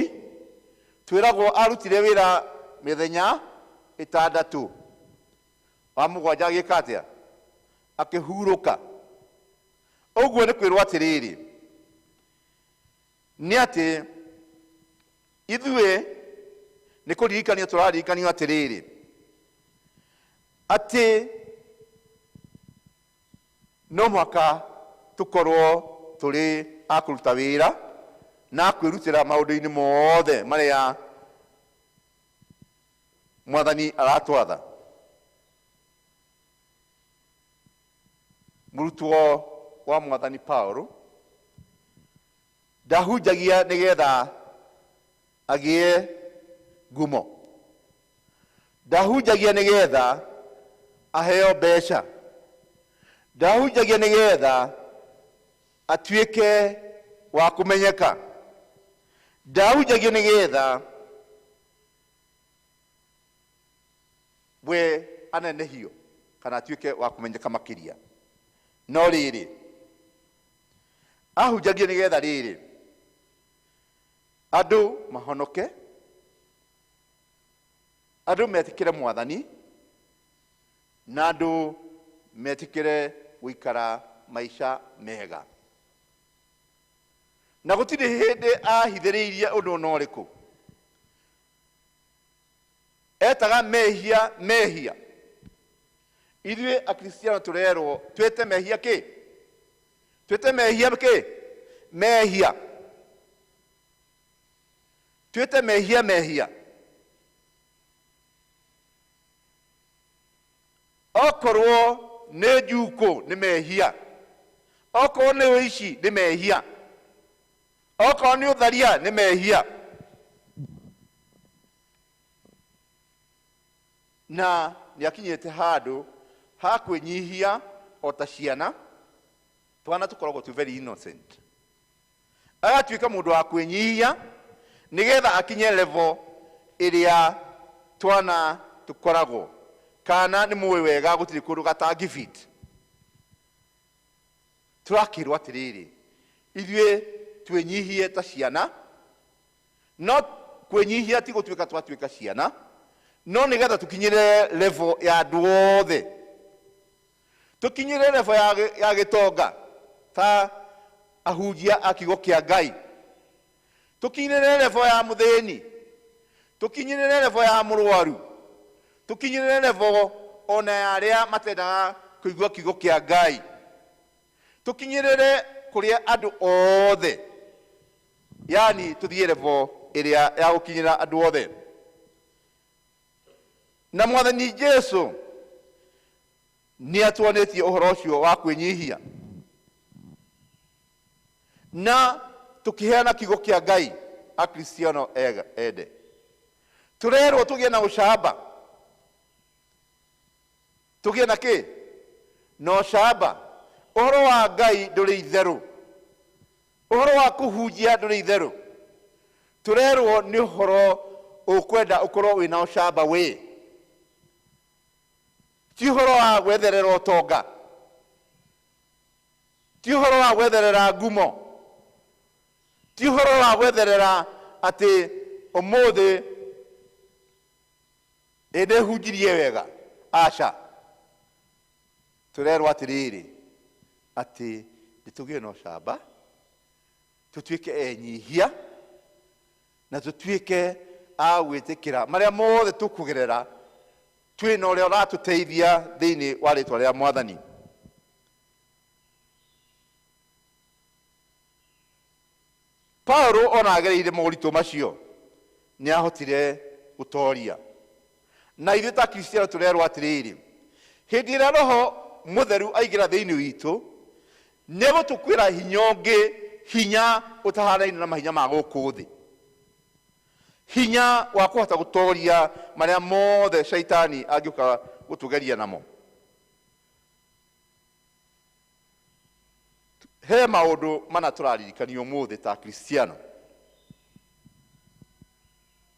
twĩragwo arutire wĩra mĩthenya ĩtandatũ, wa mũgwanja agĩka atĩa? Akĩhurũka. Ũguo nĩ kwĩrwo atĩrĩrĩ, nĩ atĩ ithuĩ nĩ kũririkanio tũraririkanio atĩrĩrĩ, atĩ no mũhaka tũkorwo tũrĩ a kũruta wĩra na kwĩrutĩra maũndũ-inĩ mothe marĩa mwathani aratwatha. Mũrutwo wa mwathani Paulo ndahunjagia nĩgetha agĩe ngumo, ndahunjagia nĩgetha aheo mbeca, ndahunjagia nĩgetha atuĩke wa kũmenyeka, ndahunjagia nĩgetha we anenehio kana atuĩke wa kũmenyeka makĩria. No rĩrĩ, ahunjagia nĩgetha rĩrĩ andũ mahonoke, andũ metĩkĩre mwathani, na andũ metĩkĩre gũikara maica mega. Na gũtirĩ hĩndĩ ahithĩrĩirie ũndũ ona ũrĩkũ. Etaga mehia mehia. Ithuĩ Akristiano tũrerwo twĩte mehia kĩ? Twĩte mehia kĩ? Mehia. Twĩte mehia mehia. Okorwo nĩ njukũ nĩ mehia. Okorwo nĩ ũici nĩ mehia. Okorwo nĩ ũtharia nĩ mehia. Na nĩ akinyĩte handũ ha kwĩnyihia o ta ciana. Twana tũkoragwo twĩ very innocent. Agatuĩka mũndũ wa kwĩnyihia nĩgetha akinye level ĩrĩa twana tũkoragwo. Kana nĩ mũĩ wega gũtirĩ kũndũ gatangĩbit. Tũrakĩrwo atĩrĩrĩ, ithuĩ twĩnyihie ta ciana, no kwĩnyihia ti gũtuĩka twatuĩka ciana, no nĩgetha tũkinyĩre level ya andũ othe. Tũkinyĩre level ya gĩtonga ta ahunjia a kiugo kĩa Ngai. Tũkinyĩre level ya mũthĩni. Tũkinyĩre level ya mũrwaru. Tũkinyĩre level ona ya arĩa matendaga kũigua kiugo kĩa Ngai. Tũkinyĩrĩre kũrĩa andũ othe. Yani tũthiĩ level ĩrĩa ya gũkinyĩra andũ othe. Na Mwathani Jesu nĩ atuonĩtie ũhoro ũcio wa kwĩnyihia. Na tũkĩheana kiugo kĩa Ngai Akristiano ende. Tũrerwo tũgĩe na ũcamba. Tũgĩe na kĩ? Na ũcamba. Ũhoro wa Ngai ndũrĩ itherũ. Ũhoro wa kũhunjia ndũrĩ itherũ. Tũrerwo nĩ ũhoro ũkwenda ũkorwo wĩna ũcamba wĩ. Ti ũhoro wa gwetherera ũtonga. Ti ũhoro wa gwetherera ngumo. Ti ũhoro wa gwetherera atĩ ũmũthĩ ĩ ndĩhunjirie wega. Aca. Tũrerwo atĩrĩrĩ, atĩ nĩtũgĩe na ũcamba, tũtuĩke enyihia, na tũtuĩke a gwĩtĩkĩra marĩa mothe tũkũgerera twĩna ũrĩa ũratũteithia thĩinĩ wa rĩtwa rĩa Mwathani. Paulo ona agereire moritũ macio nĩ ahotire gũtoria. Na ithuĩ ta Kristiano tũrerwo atĩrĩrĩ, hĩndĩ ĩrĩa Roho Mũtheru aingĩra thĩinĩ witũ, nĩ egũtũkuĩra hinya ũngĩ, hinya ũtahanaine na mahinya ma gũkũ thĩ. Hinya wa kũhota gũtoria marĩa mothe caitani angĩũka gũtũgeria namo. He maũndũ mana tũraririkanio ũmũthĩ ta Kristiano.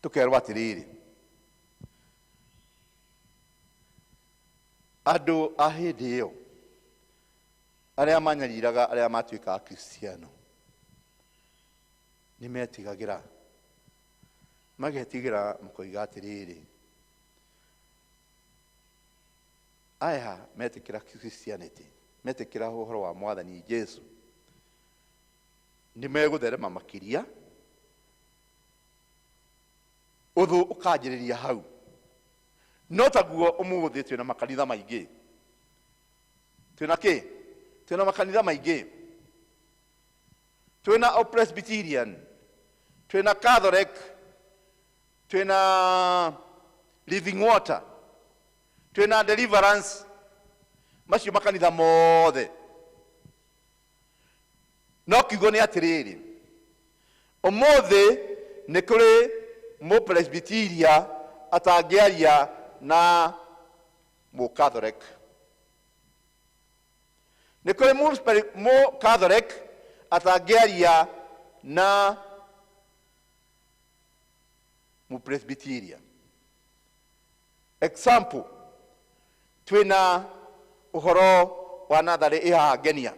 Tũkerwo atĩrĩrĩ, andũ a hĩndĩ ĩyo arĩa manyariraga arĩa matuĩka Akristiano nĩ metigagĩra, magetigĩra makoiga atĩrĩrĩ, aya metĩkĩra Christianity, metĩkĩra ũhoro wa Mwathani Jesu, nĩ megũtherema makĩria, ũthũ ũkanjĩrĩria hau. No taguo ũmũthĩ twĩna makanitha maingĩ. Twĩna kĩ? Twĩna makanitha maingĩ. Twĩna Presbyterian, twĩna Catholic, twĩna Living Water, twĩna Deliverance, macio makanitha mothe. No kiugo nĩ atĩrĩrĩ, ũmũthĩ nĩ kũrĩ mũpresbyteria atangĩaria na mũcatholic. Nĩ kũrĩ mũcatholic atangĩaria na mũpresbyteria. Example, twĩna ũhoro wa natharĩ ĩ haha Ngenia.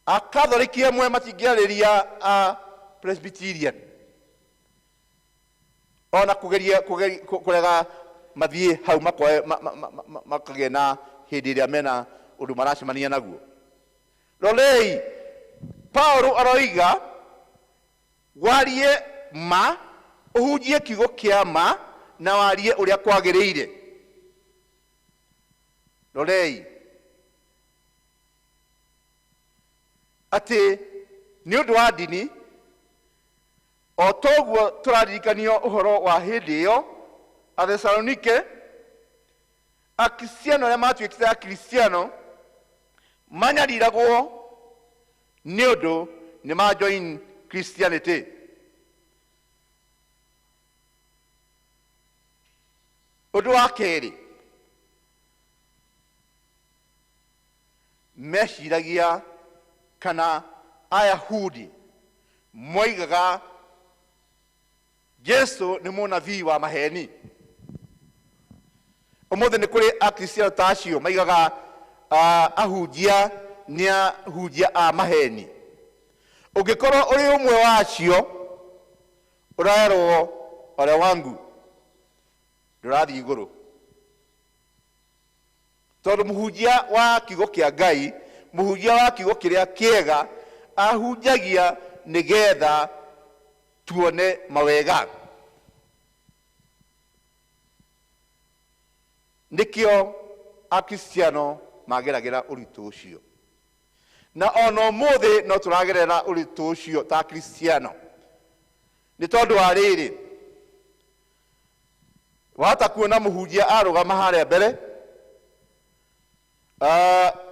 Akatholiki amwe matingĩarĩria a Presbyterian ona kũgeria kũrega mathiĩ hau makoe makagĩa na hĩndĩ ĩrĩa mena ũndũ maracemania naguo. Rorei, Paulo aroiga warie ma, ũhunjie kiugo kĩa ma na warie ũrĩa kwagĩrĩire. Rorei atĩ nĩ ũndũ wa ndini, o toguo tũraririkanio ũhoro wa hĩndĩ ĩyo Athesalonike, Akristiano arĩa matuĩkĩte Akristiano manyariragwo nĩ ũndũ nĩ ma join Christianity. Ũndũ wa kerĩ, meciragia kana Ayahudi moigaga Jesu nĩ mũnabii wa maheni. Ũmũthĩ nĩ kũrĩ Akristiano ta acio maigaga ahunjia nĩ ahunjia a maheni. Ũngĩkorwo ũrĩ ũmwe wa acio, ũrerwo ole wangu, ndũrathiĩ igũrũ. Tondũ mũhunjia wa kiugo kĩa Ngai, mũhunjia wa kiugo kĩrĩa kĩega, ahunjagia nĩgetha tuone mawega. Nĩkĩo Akristiano mageragĩra ũritũ ũcio. Na ona ũmũthĩ no tũragerera ũritũ ũcio ta Akristiano. Nĩ tondũ wa rĩrĩ, wahota kuona mũhunjia arũgama harĩa mbere,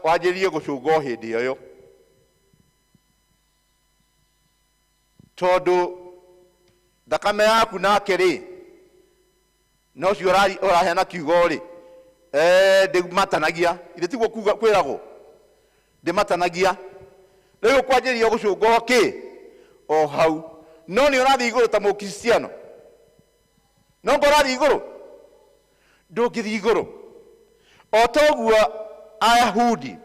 wanjĩrĩrie gũcũnga o hĩndĩ ĩyo. Tondũ thakame yaku nake rĩ, na ũcio ũraheana kiugo rĩ, ndĩmatanagia. Ithe tiguo kuga kwĩragwo, ndĩmatanagia. Rĩu ũkwanjĩrĩria gũcũnga o kĩ? O hau. No nĩ ũrathiĩ igũrũ ta mũkristiano. No ngo ũrathiĩ igũrũ? Ndũngĩthiĩ igũrũ. O toguo Ayahudi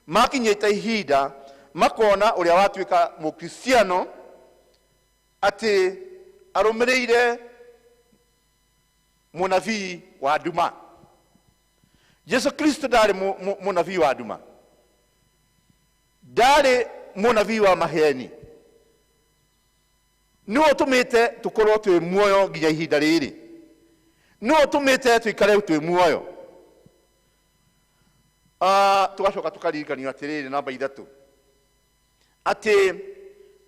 makinyĩte ihinda makona ũrĩa watuĩka mũkristiano atĩ arũmĩrĩire mũnabii wa nduma. Jesu Kristo ndarĩ mũnabii wa nduma, ndarĩ mũnabii wa maheni. Nĩwe ũtũmĩte tũkorwo twĩ muoyo nginya ihinda rĩrĩ. Nĩwe ũtũmĩte tũikare twĩ muoyo. Tũgacoka tũkaririkanio atĩrĩrĩ, namba ithatũ, atĩ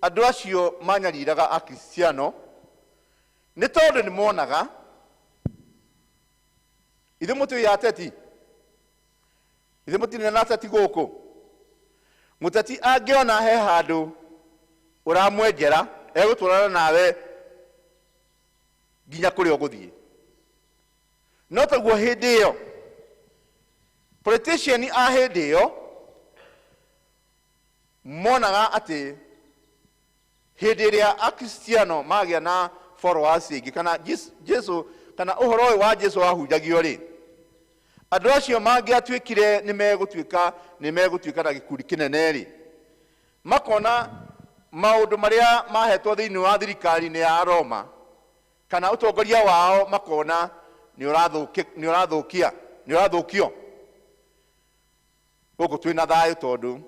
andũ acio manyariraga Akristiano nĩ tondũ nĩ monaga ithuĩ mũtũĩ ateti, ithuĩ mũtirĩ na ateti gũkũ. Mũteti angĩona he handũ ũramwenjera, egũtwarana nawe nginya kũrĩa ũgũthiĩ. No taguo hĩndĩ ĩyo politician a hĩndĩ ĩyo monaga atĩ hĩndĩ ĩrĩa Akristiano magĩa na followers aingĩ, kana Jesu, kana ũhoro ũyũ wa Jesu wahunjagio rĩ, andũ acio mangĩatuĩkire nĩ megũtuĩka na gĩkundi kĩnene rĩ, makona maũndũ marĩa mahetwo thĩinĩ wa thirikari-inĩ ya Roma kana ũtongoria wao, makona nĩ ũrathũkio. Gũkũ twĩna thayũ tondũ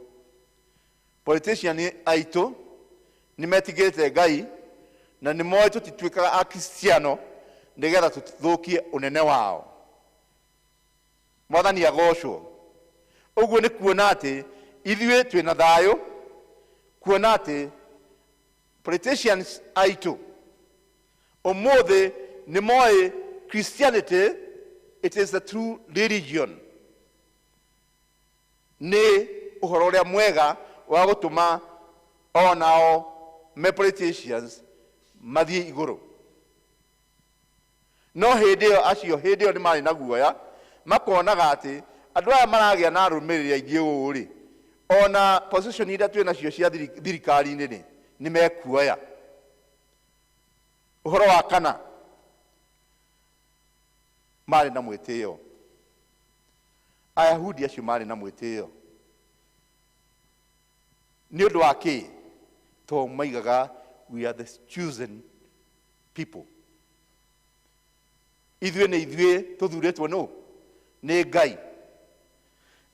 politician aitũ nĩ metigĩrĩte Ngai na nĩ moĩ tũtituĩkaga Akristiano nĩgetha tũthũkie ũnene wao. Mwathani agocwo. Ũguo nĩ kuona atĩ ithuĩ twĩna thayũ, kuona atĩ politicians aitũ ũmũthĩ nĩ moĩ Christianity, it is the true religion. Nĩ ũhoro ũrĩa mwega wa gũtũma onao me politicians mathiĩ igũrũ. No hĩndĩ ĩyo acio hĩndĩ ĩyo nĩ marĩ na guoya, makonaga atĩ andũ aya maragĩa na arũmĩrĩri aingĩ ũũ rĩ, ona position iria twĩ nacio cia thirikari-inĩ rĩ, nĩ mekuoya. Ũhoro wa kana, marĩ na mwĩtĩo. Ayahudi acio marĩ na mwĩtĩo. Nĩ ũndũ wa kĩ? Tondũ maigaga we are the chosen people. Ithuĩ nĩ ithuĩ tũthurĩtwo nũ? Nĩ Ngai.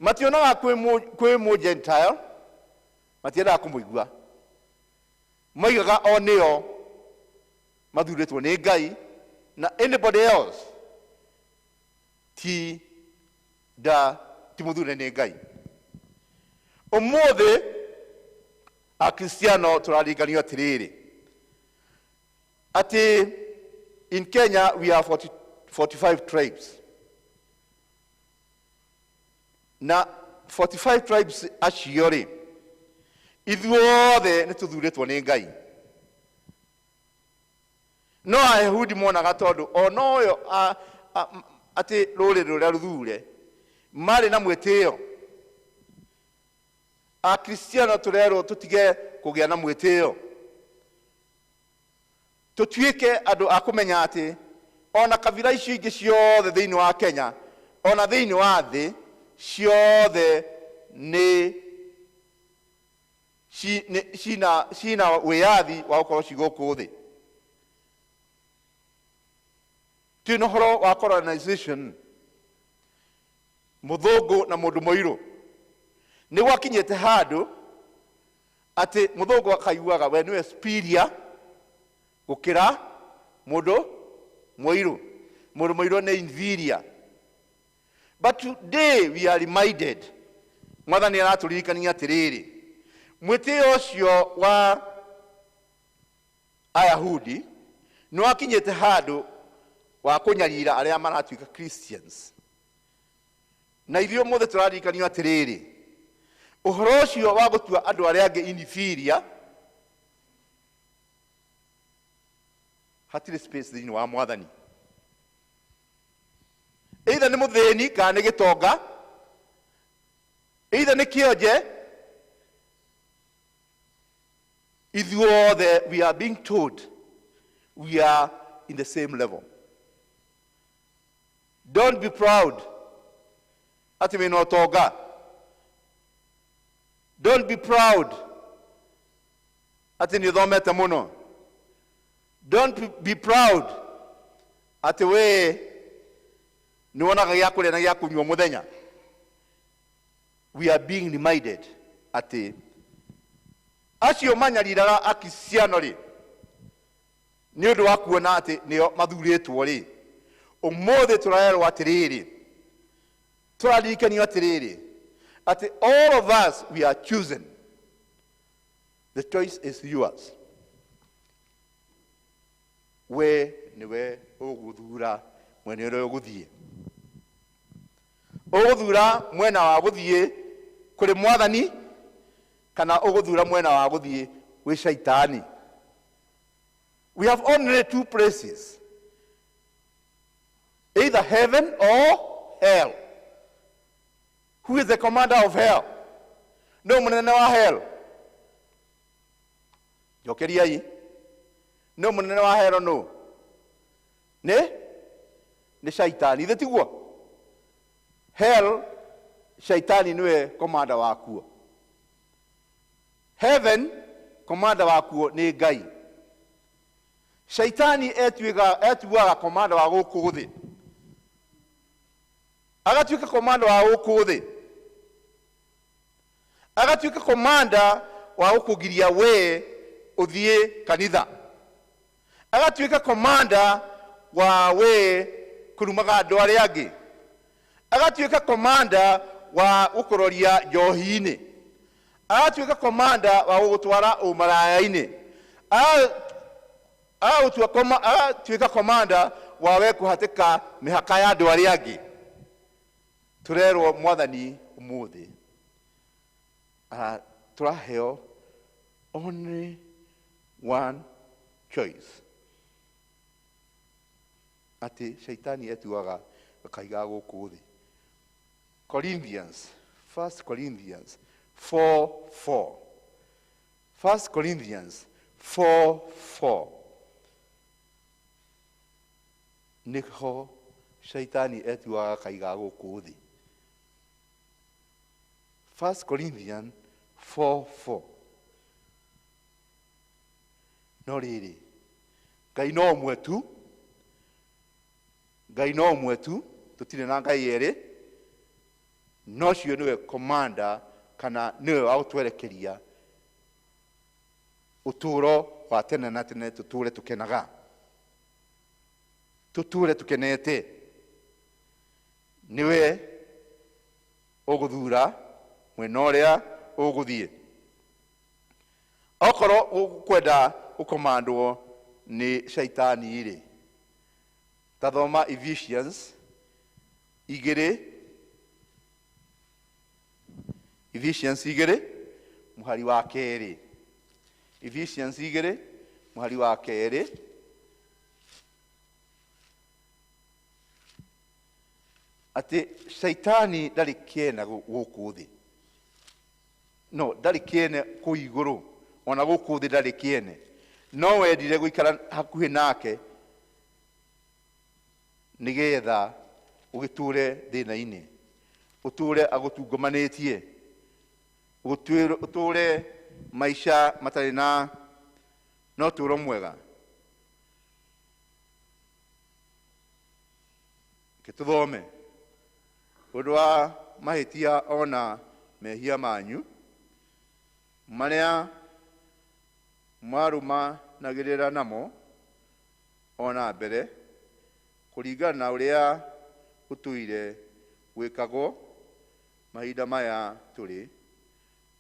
Mationaga kwĩ mũ Gentile. Matiendaga kũmũigua. Moigaga o nĩo mathurĩtwo nĩ Ngai na anybody else ti da ti mũthure nĩ Ngai. Ũmũthĩ Akristiano tũraringanio atĩrĩrĩ atĩ in Kenya we are 40, 45 tribes na 45 tribes acio rĩ ithuothe nĩ tũthurĩtwo nĩ Ngai. No Ayahudi monaga tondũ o noyo atĩ rũrĩrĩ rũrĩa rũthure marĩ na mwĩtĩo. Akristiano tũrerwo tũtige kũgĩa na mwĩtĩo, tũtuĩke andũ a kũmenya atĩ ona kabira icio ingĩ ciothe thĩinĩ wa Kenya ona thĩinĩ wa thĩ ciothe nĩ cina wĩyathi wa gũkorwo ci gũkũ thĩ. Twĩna ũhoro wa colonization, mũthũngũ na mũndũ mũirũ nĩ gwakinyĩte handũ atĩ mũthũngũ akaiguaga we nĩwe superior gũkĩra mũndũ mũirũ. Mũndũ mũirũ nĩ inferior. But today we are reminded, Mwathani aratũririkania atĩrĩrĩ, mwĩtĩo ũcio wa Ayahudi nĩ wakinyĩte handũ wa kũnyarira arĩa maratuĩka Christians. Na ithuĩ ũmũthĩ tũraririkanio atĩrĩrĩ, ũhoro ũcio wa gũtua andũ arĩa angĩ inferior hatirĩ space thĩinĩ wa Mwathani. Either nĩ mũthĩni kana nĩ gĩtonga, either nĩ kĩonje, ithuothe we are being told we are in the same level. Don't be proud atĩ wĩna ũtonga. Don't be proud atĩ nĩ ũthomete mũno. Don't be proud atĩ we nĩ wonaga gĩa kũrĩa na gĩa kũnyua mũthenya. We are being reminded atĩ acio manyariraga Akristiano rĩ nĩ ũndũ wa kuona atĩ nĩo mathurĩtwo rĩ, ũmũthĩ tũrerwo atĩrĩrĩ, tũraririkanio atĩrĩrĩ atĩ all of us we are chosen. The choice is yours. We nĩwe ũgũthura mwena ũrĩa ũgũthiĩ. Ũgũthura mwena wa gũthiĩ kũrĩ Mwathani kana ũgũthura mwena wa gũthiĩ gwĩ Shaitani. We have only two places, either heaven or hell. Who is the commander of hell? No mũnene wa hell. Njokeriai. No mũnene wa hell no? Nĩ Shaitani. Ithe tiguo? Hell, Shaitani nĩwe commander wakuo. Heaven, commander wakuo nĩ Ngai. Shaitani etuaga commander wa gũkũ thĩ. Agatuĩka commander wa gũkũ thĩ. Agatuĩka commander wa gũkũgiria we ũthiĩ kanitha. Agatuĩka commander wa we kũrumaga andũ arĩa angĩ. Agatuĩka commander wa gũkũroria njohi-inĩ. Agatuĩka commander wa gũgũtwara ũmaraya-inĩ. Agatuĩka commander wa we kũhatĩka mĩhaka ya andũ arĩa angĩ. Tũrerwo Mwathani ũmũthĩ tũraheo only one choice, atĩ Shaitani etuaga gakaiga gũkũ thĩ. Corinthians, 1 Corinthians 4:4. 1 Corinthians 4:4. Nĩho Shaitani etuaga kaiga gũkũ thĩ. 1 Corinthians 4:4. No rĩrĩ, Ngai no ũmwe tu, Ngai no ũmwe tu, tũtirĩ na Ngai erĩ, no cio nĩwe commander kana nĩwe wa gũtwerekeria Ũtũũro wa tene na tene tũtũũre tũkenaga, tũtũũre tũkenete. Nĩwe ũgũthura mwena ũrĩa ũgũthiĩ. Okorwo ũkwenda ũkomandwo nĩ caitani rĩ, ta thoma Ephesians 2, Ephesians 2 mũhari wa 2. Ephesians 2 mũhari wa 2. Atĩ caitani ndarĩ kĩene gũkũ thĩ. No, ndarĩ kĩene kũu igũrũ, ona gũkũ thĩ ndarĩ kĩene. No wendire gũikara hakuhĩ nake nĩgetha ũgĩtũre thĩna-inĩ, ũtũre agũtungumanĩtie, ũtũre maica matarĩ na no ũtũro mwega. Reke tũthome ũndũ wa mahĩtia ona mehia manyu marĩa mwarũmanagĩrĩra namo ona mbere kũringana na ũrĩa ũtũire gwĩkagwo mahinda maya tũrĩ,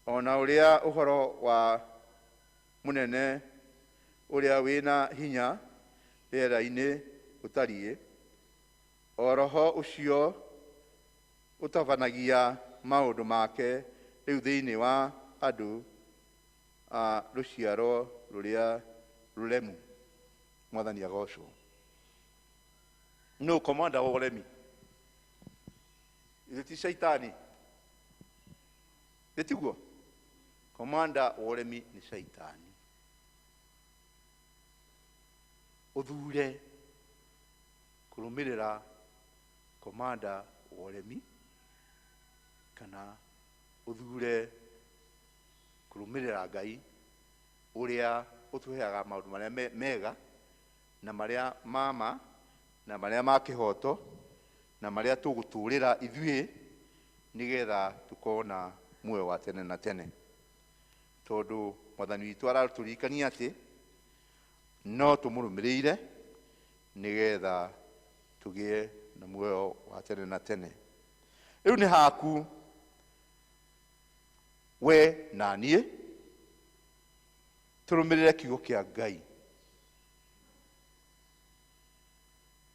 ona ũrĩa ũhoro wa mũnene ũrĩa wĩna hinya rĩera-inĩ ũtariĩ, o roho ũcio ũtabanagia maũndũ make rĩu thĩinĩ wa andũ a rũciaro rũrĩa rũremu. Mwathani agocwo. Nũ komanda wa ũremi? Ithe ti caitani? Ĩ tiguo? Komanda wa ũremi nĩ caitani. Ũthure kũrũmĩrĩra komanda wa ũremi kana ũthure kũrũmĩrĩra Ngai ũrĩa ũtũheaga maũndũ marĩa mega na marĩa mama na marĩa ma kĩhoto na marĩa tũgũtũrĩra ithuĩ nĩgetha tũkona muoyo wa tene na tene. Tondũ Mwathani witũ aratũririkania atĩ no tũmũrũmĩrĩire nĩgetha tũgĩe na muoyo wa tene na tene. Rĩu nĩ haku we na niĩ tũrũmĩrĩre kiugo kĩa Ngai.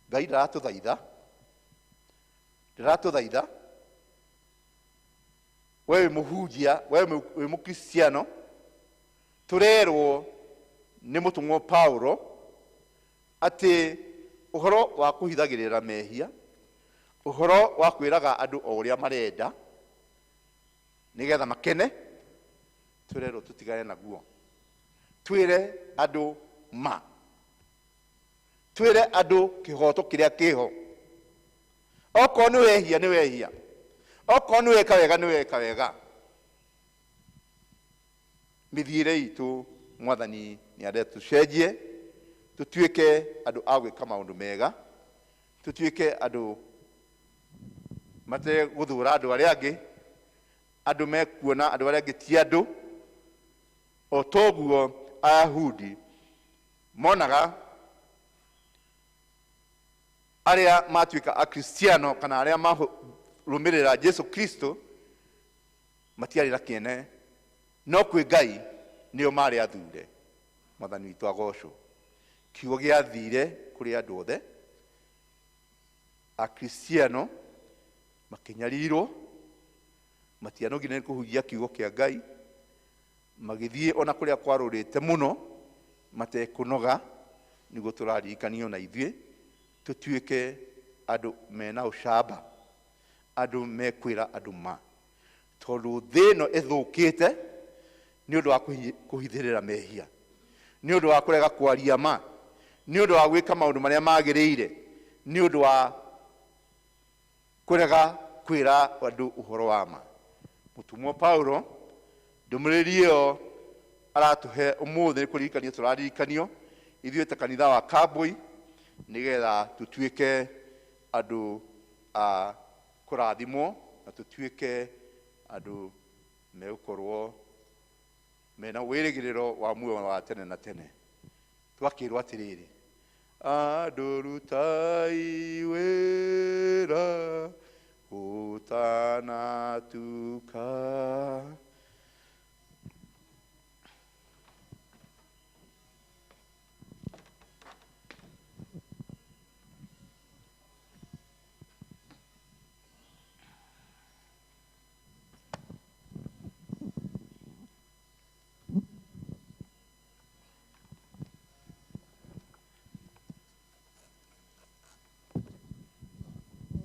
Ngai ndaratũthaitha, ndaratũthaitha. We wĩ mũhunjia, we wĩ mũkristiano, tũrerwo nĩ mũtũmwo Paulo atĩ ũhoro wa kũhithagĩrĩra mehia, ũhoro wa kwĩraga andũ o ũrĩa marenda nĩgetha makene, tũrerwo tũtigane naguo. Twĩre andũ ma, twĩre andũ kĩhoto kĩrĩa kĩho. Okorwo nĩ wehia nĩ wehia, okorwo nĩ weka wega nĩ weka wega. Mĩthiĩre itũ Mwathani nĩ arenda tũcenjie, tũtuĩke andũ a gwĩka maũndũ mega, tũtuĩke andũ mategũthũra andũ arĩa angĩ, andũ mekuona andũ arĩa angĩ ti andũ. O toguo Ayahudi monaga arĩa matuĩka Akristiano kana arĩa marũmĩrĩra Jesu Kristo matiarĩ na kĩene, no kwĩ Ngai nĩo marĩ athure. Mwathani witũ agocwo. Kiugo gĩathire kũrĩ andũ othe. Akristiano makĩnyarirwo, matianogire nĩ kũhunjia kiugo kĩa Ngai, magĩthiĩ ona kũrĩa kwarũrĩte mũno matekũnoga, nĩguo tũraririkanio na ithuĩ tũtuĩke andũ mena ũcamba, andũ mekwĩra andũ ma, tondũ thĩ ĩno ĩthũkĩte nĩ ũndũ wa kũhithĩrĩra mehia, nĩ ũndũ wa kũrega kwaria ma, nĩ ũndũ wa gwĩka maũndũ marĩa magĩrĩire, nĩ ũndũ wa kũrega kwĩra andũ ũhoro wa ma. Mũtũmwo Paulo ndũmĩrĩri ĩyo aratũhe ũmũthĩ nĩ kũririkanio tũraririkanio ithuĩ ta kanitha wa Kambui, nĩgetha tũtuĩke andũ a kũrathimwo na tũtuĩke andũ megũkorwo Mena wĩrĩgĩrĩro wa muoyo wa tene na tene. Twakĩrwo atĩrĩrĩ, andũ rutai wĩra gũtanatuka.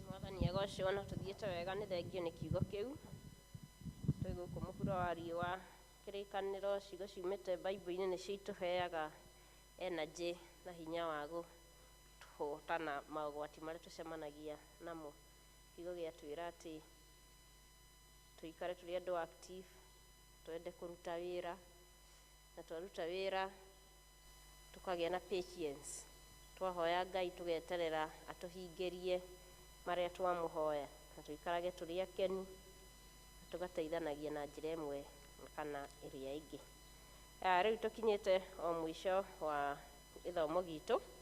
Mwathani agocwo na tũthiĩte wega nĩ thengio nĩ kiugo kĩu. Twĩ gũkũ mũhuro wa riũa kĩrĩkanĩro ciugo ciumĩte Bible-inĩ nĩcio itũheaga energy na hinya wa kũhotana mogwati marĩa tũcemanagia namo. Kiugo gĩatwĩra atĩ tũikare tũrĩ andũ active, twende kũruta wĩra, na twaruta wĩra tũkagĩa na patience. Twahoya Ngai tũgeterera atũhingĩrie marĩa twamũhoya, na tũikarage tũrĩ akenu, na tũgateithanagia na njĩra ĩmwe kana ĩrĩa ĩngĩ. Rĩu tũkinyĩte o mũico wa gĩthomo gitũ.